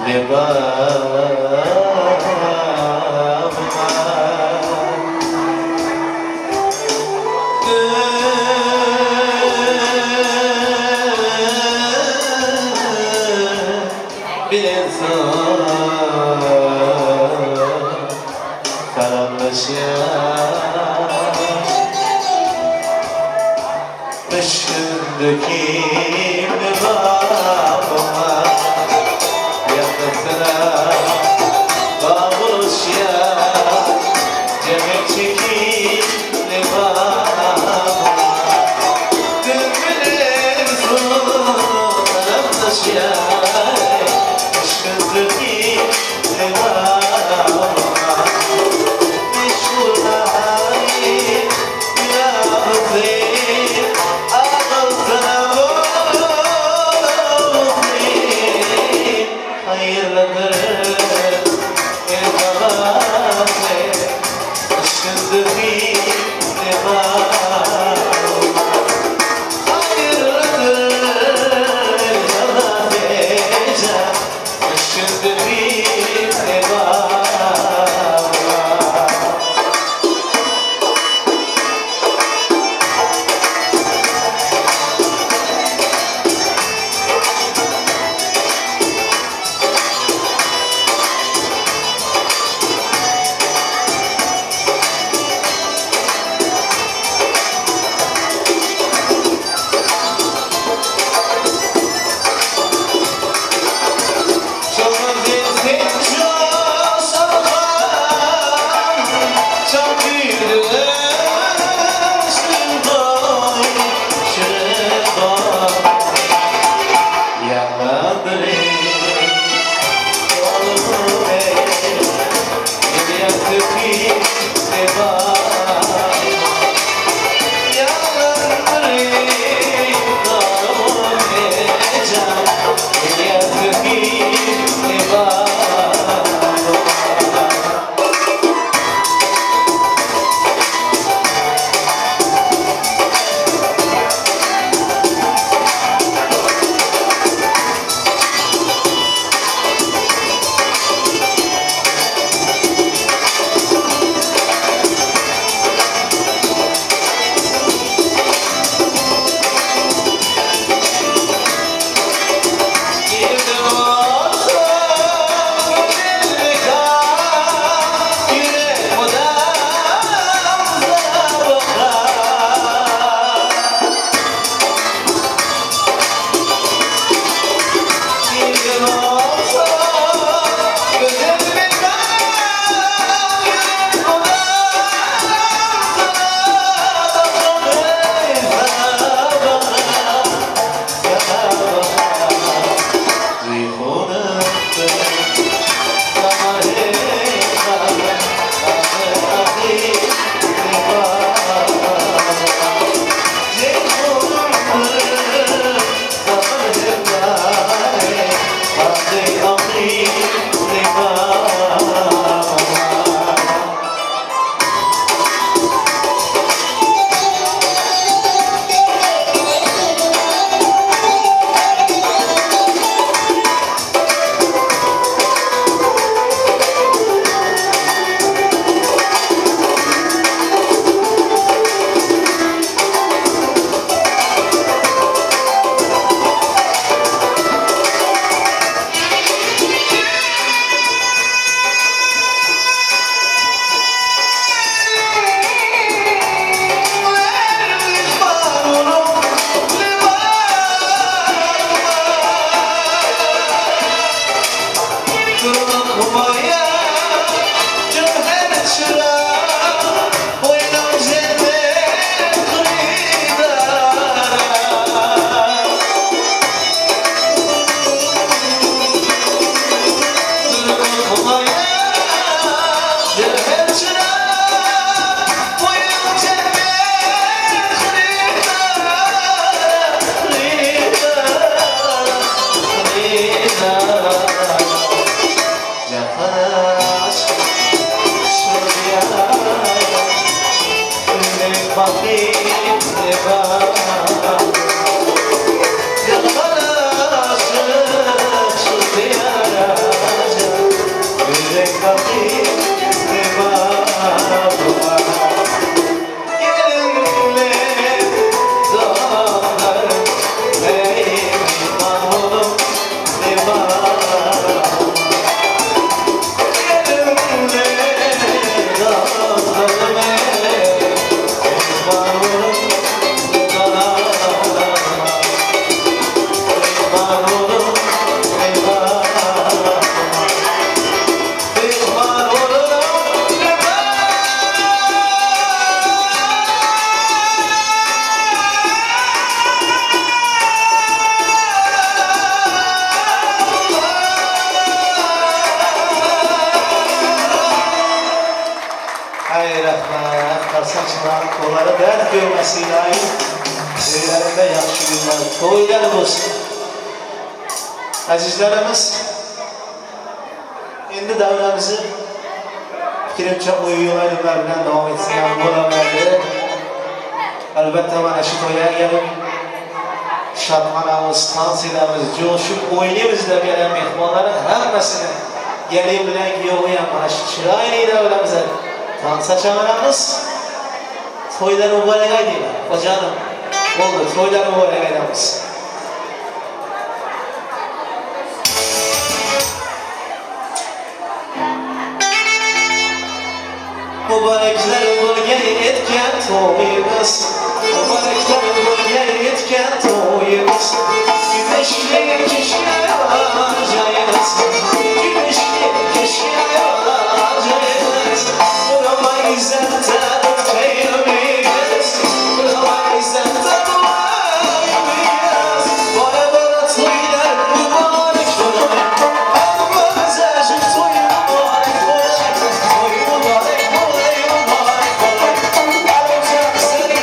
Lebabyma. Bilensoň salamlaşýar. Düşümdeki lebabyma ýakasyna baglaşýar. Jemek çekip lebabyma Bilensoň salamlaşýar. Düşümdeki lebabyma Meşhur nahaýy ýazy. Ay rahmet, qarsaçlar, kolları dert görmesin ilahi. Evlerinde yaxşı günler, toylar olsun. Azizlerimiz, endi davramizni fikrimcha o'yin-o'yinlar bilan davom etsak ham bo'laveradi. Albatta mana shu to'yga kelib shodmonamiz, tans etamiz, jo'shib o'ynaymiz deb kelgan mehmonlarning hammasini gelin bilan kuyovi ham mana shu chiroyli davramizda tansa chaqiramiz. To'ylar muborak aytinglar, xo'janim. Bo'ldi, to'ylar muborak aytamiz. Mübarekler bo'lgan etgan to'yimiz, Mübarekler bo'lgan etgan to'yimiz, Güneşli keşke Güneşli keşke Burama izzetten öteyimiz, Burama izzetten olayımız, Bara bara toylar mübarek olay, Hammamize şu toy mübarek olay, Toy mübarek olay, mübarek olay. Alacak seni.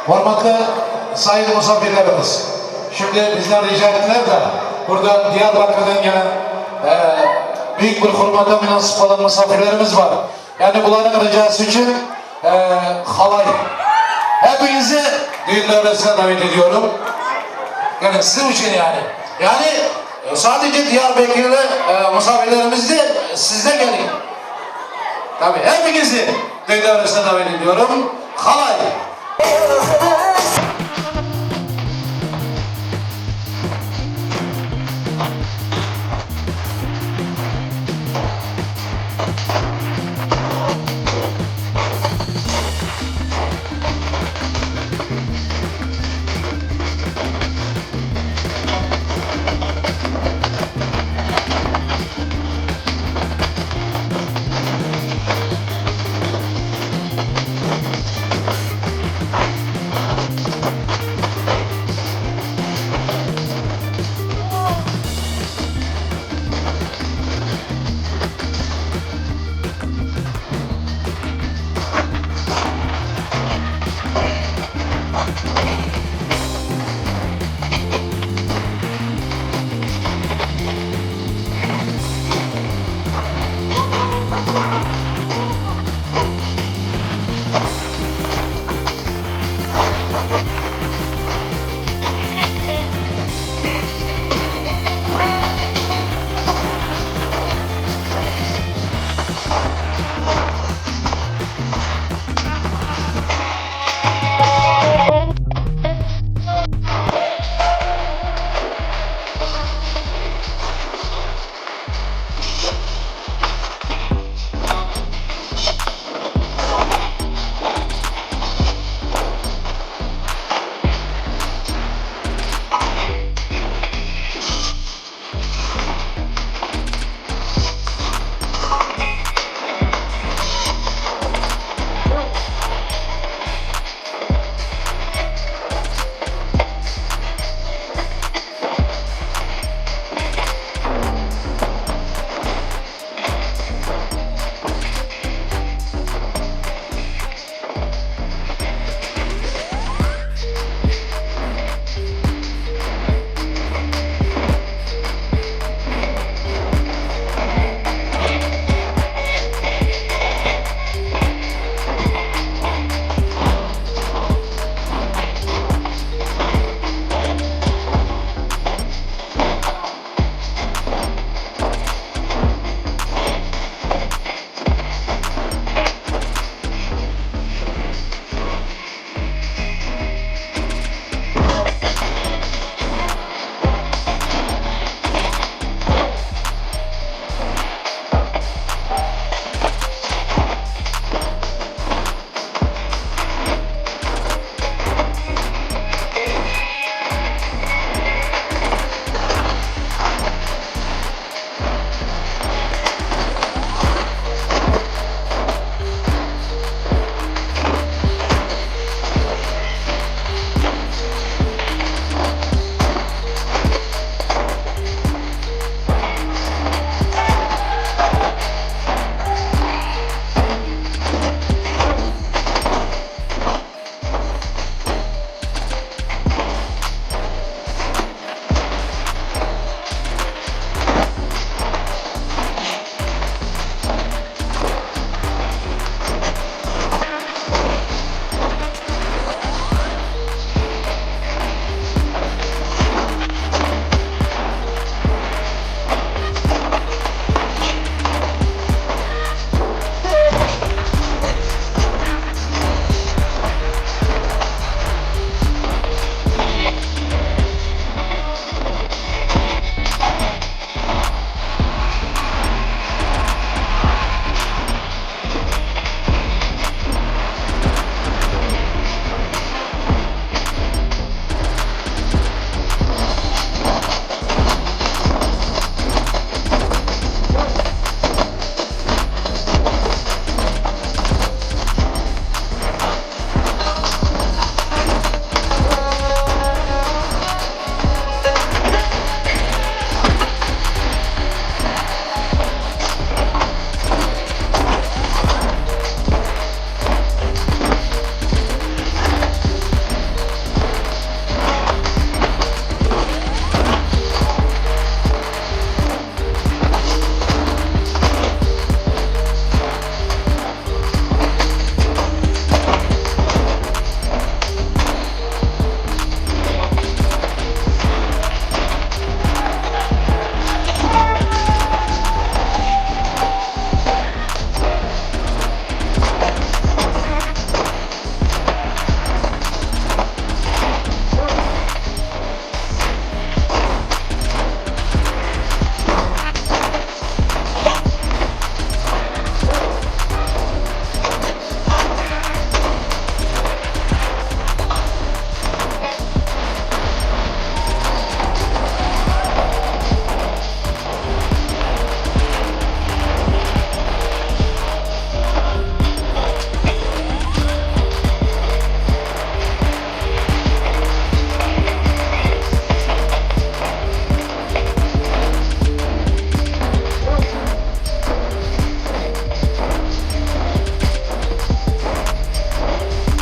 Hormatly sayın misafirlerimiz, şimdi bizden rica ettiler de burada Diyarbakır'dan gelen e, büyük bir hürmete münasip olan misafirlerimiz var. Yani bunların ricası için e, halay. Hepinizi düğün devresine davet ediyorum. Yani sizin için yani. Yani e, sadece Diyarbakırlı e, misafirlerimiz değil, siz de gelin. Tabii hepinizi düğün devresine davet ediyorum. Halay.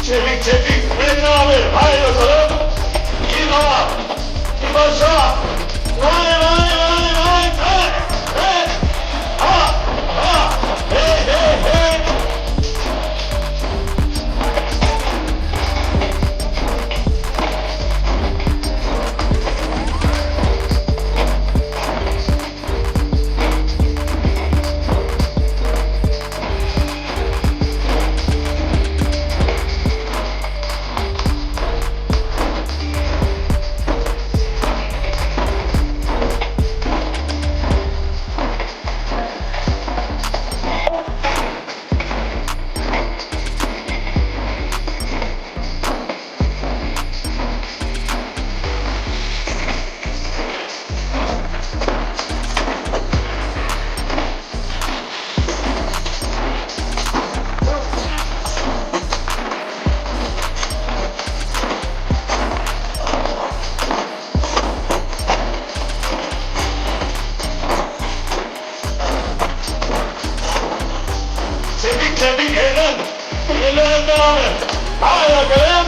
Çevik çevik Metin abi haydi bakalım. Kim var? Kim aşağı? Vay vay vay vay. Hey, hey. Ha ha. Hey hey hey. Çevik çevik eğlen. Eğlen beraber. Haydi bakalım.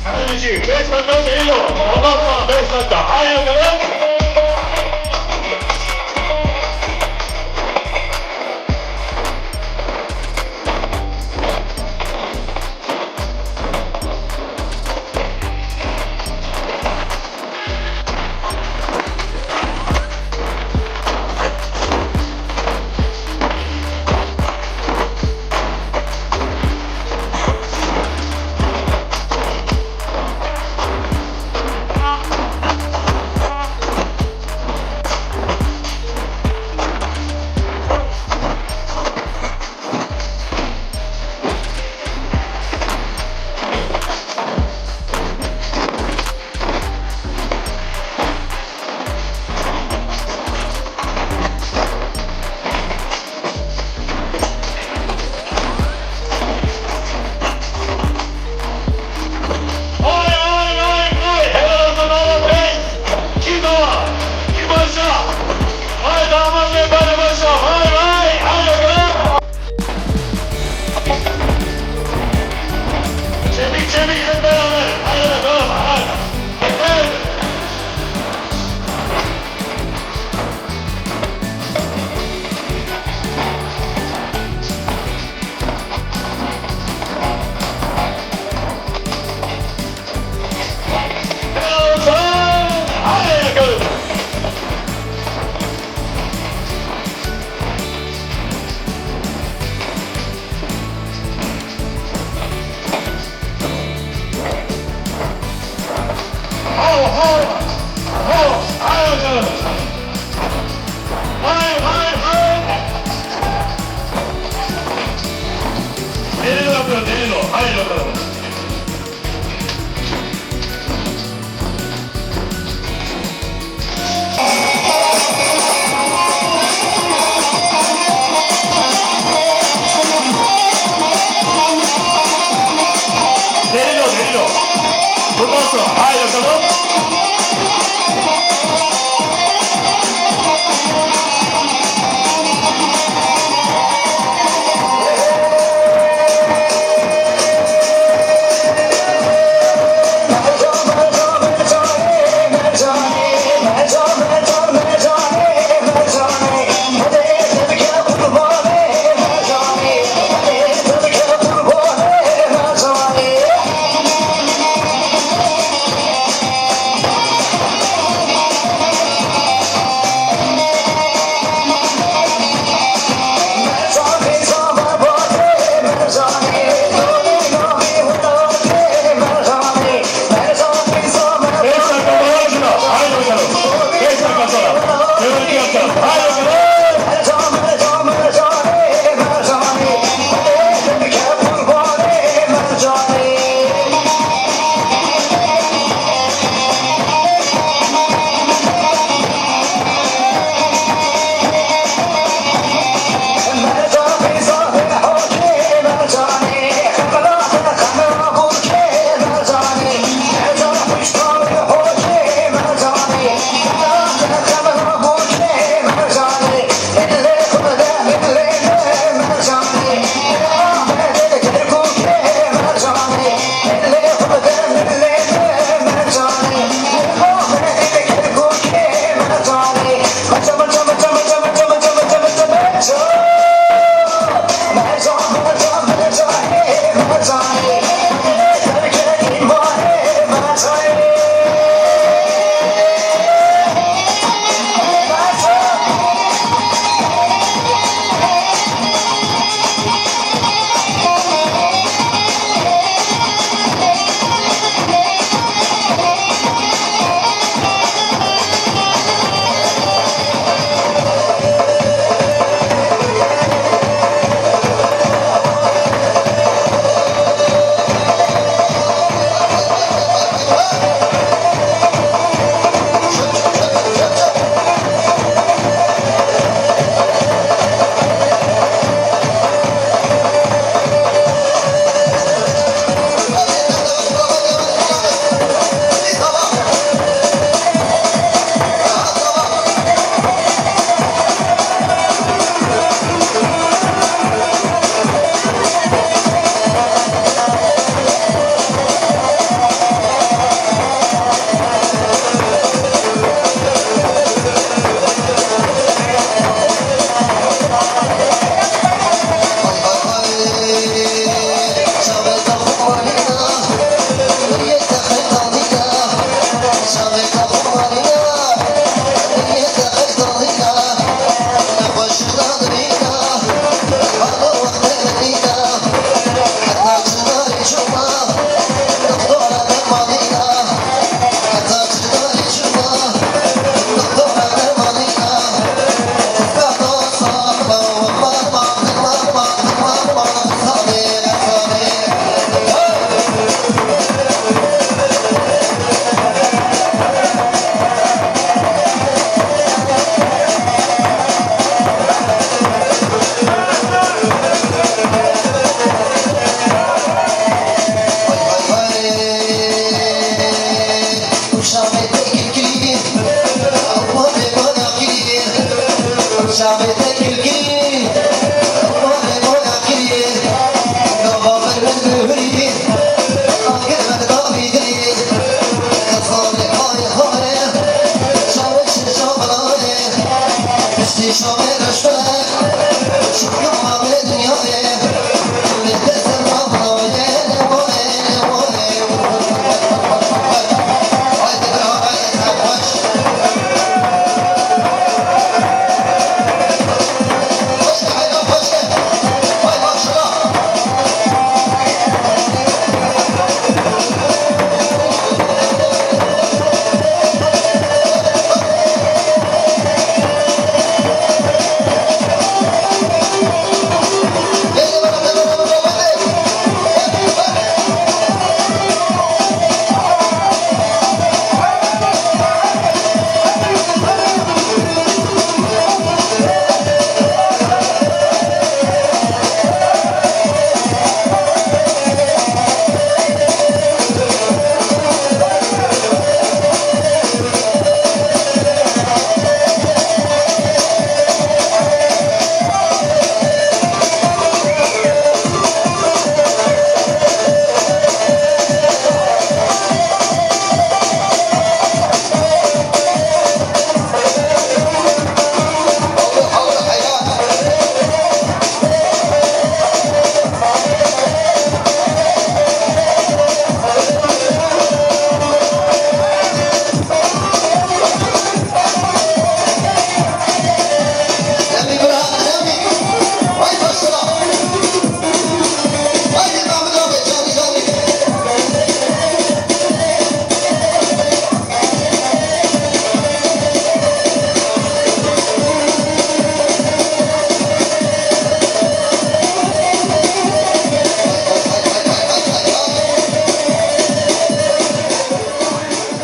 Enerji 5 dakika geliyor. Ondan sonra 5 dakika. Haydi bakalım. Hay hay hay hay. Helal olsun oğlum. Hey. Kim o? Kim aşağı? Hay damat bey bana başa. Hay hay. Hay bakalım. Çevik çevik hep beraber. Haydi bakalım. Hay. Hey. Helal olsun. Haydi bakalım. Ho ho ho. Haydi bakalım. Hay hay hay. Delil yapıyor delil o. Haydi bakalım. Delil o delil o. Bundan sonra haydi bakalım.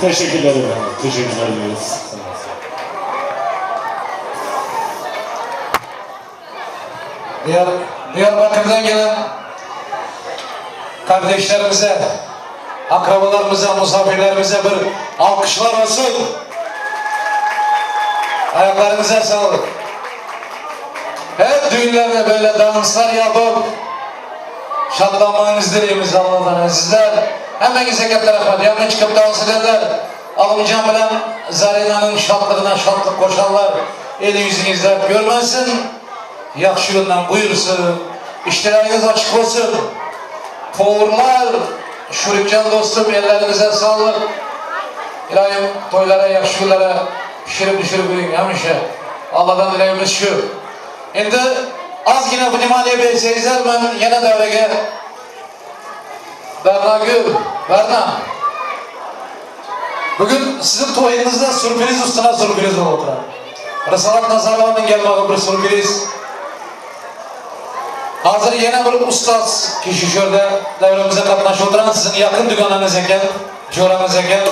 Teşekkürler efendim. Teşekkürler ediyoruz. Sağ olun. Diyar, Diyarbakır'dan gelen kardeşlerimize, akrabalarımıza, misafirlerimize bir alkışlar olsun. Ayaklarınıza sağlık. Hep düğünlerde böyle danslar yapıp şadlanmanızı dileyimiz Allah'tan azizler. Hemmenizə katta rahmat. Yanına çıkıp dans edenler, Alımcan bilen Zarina'nın şatlığına şatlık koşanlar eli yüzünüzler görmesin. Yaxşı yoldan buyursun. İşleriniz açık olsun. Poğurlar, Şurikcan dostum ellerinize sağlık. İlahim toylara, yaxşı günlere pişirip düşürüp buyurun həmişə. Allah'tan dileğimiz şu. Endi azgina внимание bersangizlar, men yana davraga Bernagül, Berna. Bugün sizin toyunuzda sürpriz üstüne sürpriz oldu. Risolat Nazarova'nın gelmegi bir sürpriz. Hazır yine bir ustoz kishi shu yerda davramizga qatnashib o'tiran sizning yaqin dugonangiz ekan, jo'rangiz ekan,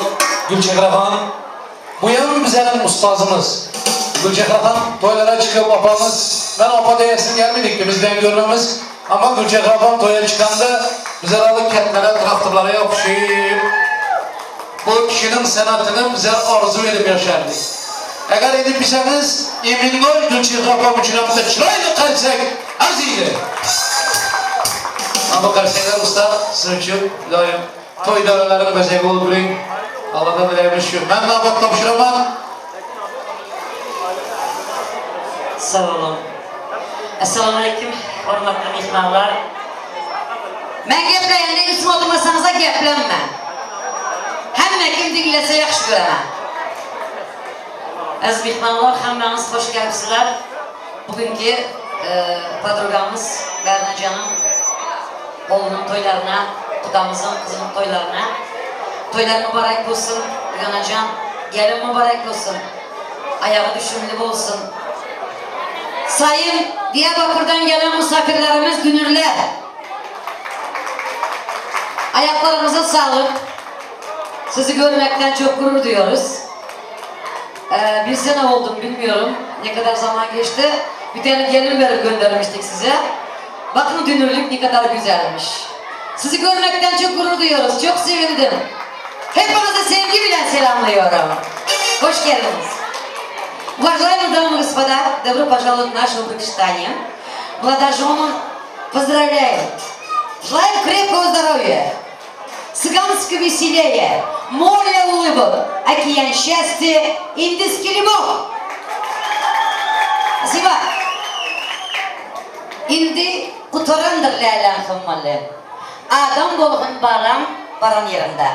Gulchehraxon. Bu ham bizning ustozimiz. Gulchehraxon to'ylarga chiqib opamiz, men opa deyasim gelmedik bizdan ko'rmamiz. Ama Gulchehra opam to'yga chiqqanda bizlar olib kattalar traktorlarga o'xshayib bu kişinin sanatını bize arzu edip yaşardık. Eğer edip bilseniz emin ol Gülçehre opam uchun ham bitta chiroyli qarsak arziydi. Ama qarsaklar usta sizin uchun iloyim to'y davralarini bezagi bo'lib yuring. Allohdan dilaymiz shu. Men navbat topshiraman. Sağ olun. Assalomu alaykum, hurmatli mehmonlar. Men gaplaganda üstüme oturmasanız da gaplanma. Hamma kim dinlese yaxshi ko'raman. Aziz mehmonlar, hammamiz xush kelibsizlar. Bugungi e, подруга miz Bernacan'ın oğlunun toylarına, qudamızın kızının toylarına. Toylar mübarek olsun, Duganacan. Gelin mübarek olsun. Ayağı düşümlü olsun. Sayın Diyarbakır'dan gelen misafirlerimiz, dünürler. Ayaklarınıza sağlık. Sizi görmekten çok gurur duyuyoruz. Ee, bir sene oldu bilmiyorum ne kadar zaman geçti. Bir tane gelin verip göndermiştik size. Bakın dünürlük ne kadar güzelmiş. Sizi görmekten çok gurur duyuyoruz. Çok sevindim. Hepinizi sevgi ile selamlıyorum. Hoş geldiniz. Уважаемые дамы и господа, добро пожаловать в наше Узбекистане. Молодоженам поздравляем. Желаем крепкого здоровья, цыганского веселья, моря улыбок, океан счастья, индийский любовь. Спасибо. Indi gutarandyr läläň hymmaly. Adam bolgun balam baran ýerinde.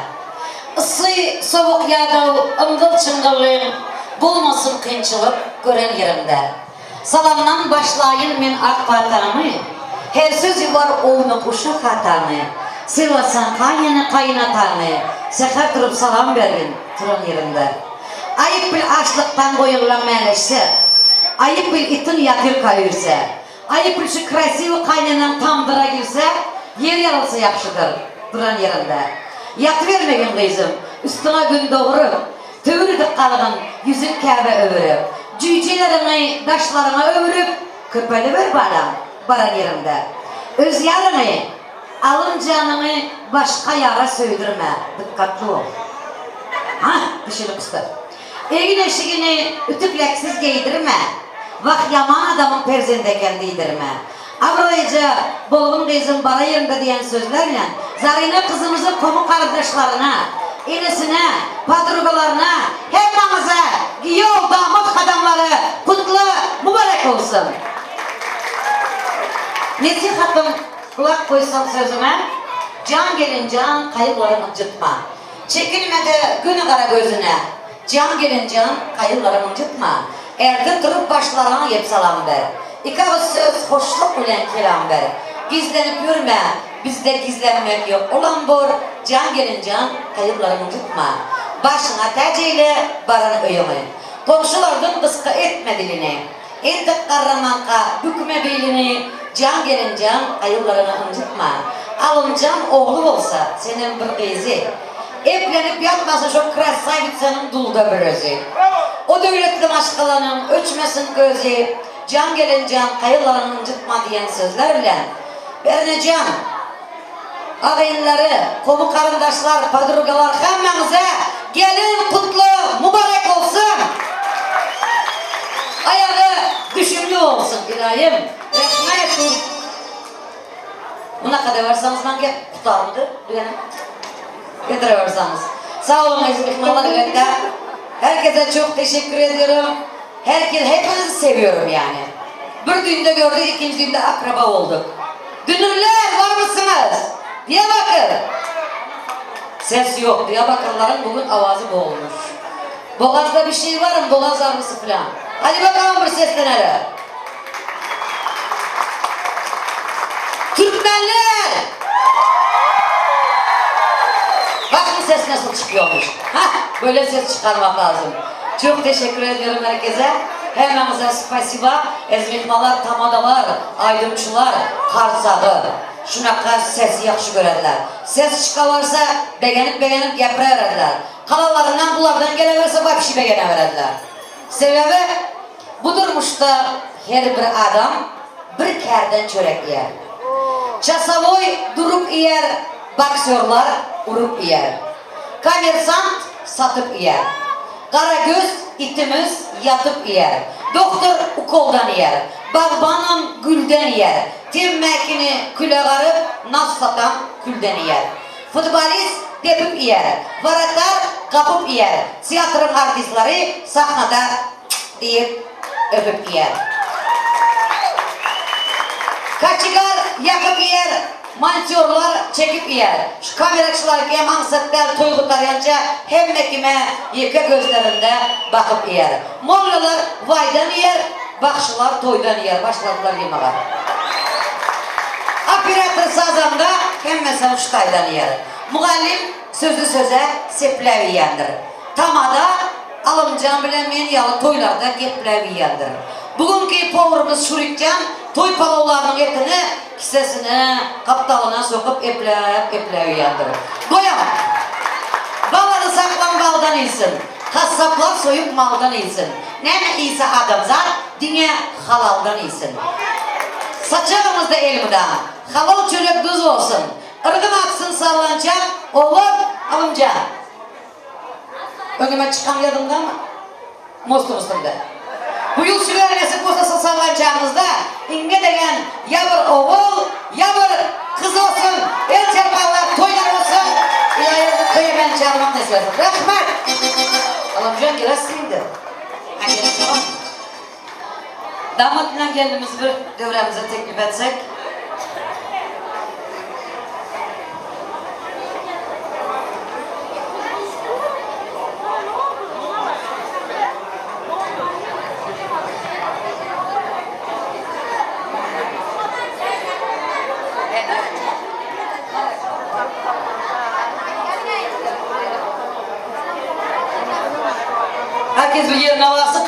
Yssy, sowuk ýadaw, ymgyl-çyňgyllyň bolmasyn kynçylyk gören ýerinde. Salamdan başlaýyn men ak patamy, Her sözi bar ownuk uşak hatany. Sylasaň gaýyny gaýynatany, Säher turup salam bergin turan ýerinde. Aýyp bil açlykdan goýulan mäleşse, Aýyp bil itin ýatyrka üýrse. Aýyp bil şu krasiwy gaýynenaň tamdyra girse, Ýer ýarylsa ýagşydyr duran ýerinde. Ýatybermegin gyzym, üstüňe gün dogrup, Töwir edip galgyn, ýüzüň Käbä öwürip. Jüýjeleriňi daşlaryňa öwrüp, Köpeliber balam, baran ýeriňde. Öz ýaryňy, alyn janyňy başga ýara söýdürme, dykgatly bol. Hah, dişini gysdy. Egin-eşigini ütükleksiz geýdirme, Wah, ýaman adamyň perzendi eken diýdirme. Abraýja, bolgun gyzym bara ýerinde diýen sözler bilen Zarina gyzymyzy goňy garyndaşlaryna, enesine, podrugalaryna, hemmaňize giýew, damat gadamlary gutly, mübarek bolsun! Nesihatym gulak goýsaň sözüme, Jan gelin jan, gaýgylaryň ynjytma. Çekilmede güni gara gözüne, Jan gelin jan, gaýgylaryň ynjytma. Erte turup başlaryňa gep salam ber. Iki agyz söz hoşluk bilen kelam ber. Gizlenip ýörme, bizde gizlenmek ýok olam bor, Jan gelin jan, gaýgylaryň ynjytma. Başyňa täç eýle baran öýüňi. Goňşulardan gysga etme dilini. Entek garramanka bükme bilini, Jan gelin jan, gaýgylaryňy ynjytma. Alymjan ogly bolsa, senem bir gyzy. Eplenip ýatmasyn şo krasawitsanyň dulda bir özi. O döwletli maşgalanyň öçmesin közi, Jan gelinjan kaýylaryňy ynjytma diýen sözler bilen Bernejan, agynlary, gowy garyndaşlar, podrugalar hemmäňize gelin gutly mubarek bolsun! Aýagy düşümli bolsun ilayim! Rehmet! Munaka dewerseňiz maňa gep gutarmydy diýenim. Getirewerseňiz. Sag boluň eziz myhmanlar elbetde. Herkese çok teşekkür ediyorum. Herkes hepinizi seviyorum yani. Bir düğünde gördük, ikinci düğünde akraba olduk. Dünürler var mısınız? Diyarbakır. Ses yok. Diyarbakırların bugün avazı boğulmuş. Boğazda bir şey var mı? Boğaz ağrısı falan. Hadi bakalım bir seslenelim. Türkmenler! Bakın ses nasıl çıkıyormuş. Hah, böyle ses çıkarmak lazım. Çok teşekkür ediyorum herkese. Hemmäňize spasiba. Eziz myhmanlar, tamadalar, aýdymçylar, karsagy. Şunaka sesi ýagşy görerler. Ses çykaberse, begenip-begenip gepirebererler. Kalanlaryndan bulardan geleberse wapşi begenebererler. Sebäbi Bu durmuşda her bir adam bir kärden çörek iýer. Çasowoý durup iýer, boksýorlar urup iýer. Kommersant satyp iýer. Garagöz itimiz ýatyp iýer. Dogtor ukoldan iýer. Bagbanam gülden iýer. Temmäkini küle garyp, nas satan külden iýer. Futbolist depip iýer. Waratar gapyp iýer. Teatryň artistlary sahnada Diýip, öpüp iýer. Kaçygar ýakyp iýer, montýorlar çekip iýer. Şu kameraçylar kem aňsat däl toý gutarýança hemme kime ýeke gözlerinde bakyp iýer. Mollalar waýdan iýer, bagşylar toýdan iýer, başladylar ýymaga. Operator sazanda hemmesem şu taýdan iýer. Mugallym sözli söze sepläp iýendir. Tamada Alymjan bilen men ýaly toýlarda gepläp iýendir. Bu günki powrumyz Şurikjan toý palawlarynyň etini kisesine, gapdalyna sokup epläp-epläp iýendir. Goýam! Balany saklan baldan iýsin, gassaplar soýup maldan iýsin. Näme iýse adamzat, diňe halaldan iýsin. Saçagymyzda elmydam halal çörek duz bolsun. Yrgyn atsyn sallançak, owaz, Alymjan! Öňüme çykan ýadyňdamy? Mostuň üstünde. Bu ýyl şüler nesip bolsa siz sallançagyňyzda iňňe degen ýa bir ogul, ýa bir gyz bolsun, el çarpaglar toýlar bolsun, Ylaýym bu toýa meni çagyrmak nesip etsin. Rahmat! Alymjan gelersiň indi. Ha gelip Damat bilen gelnimizi bir döwrämize teklip etsek. Herkes bir yerine baksın.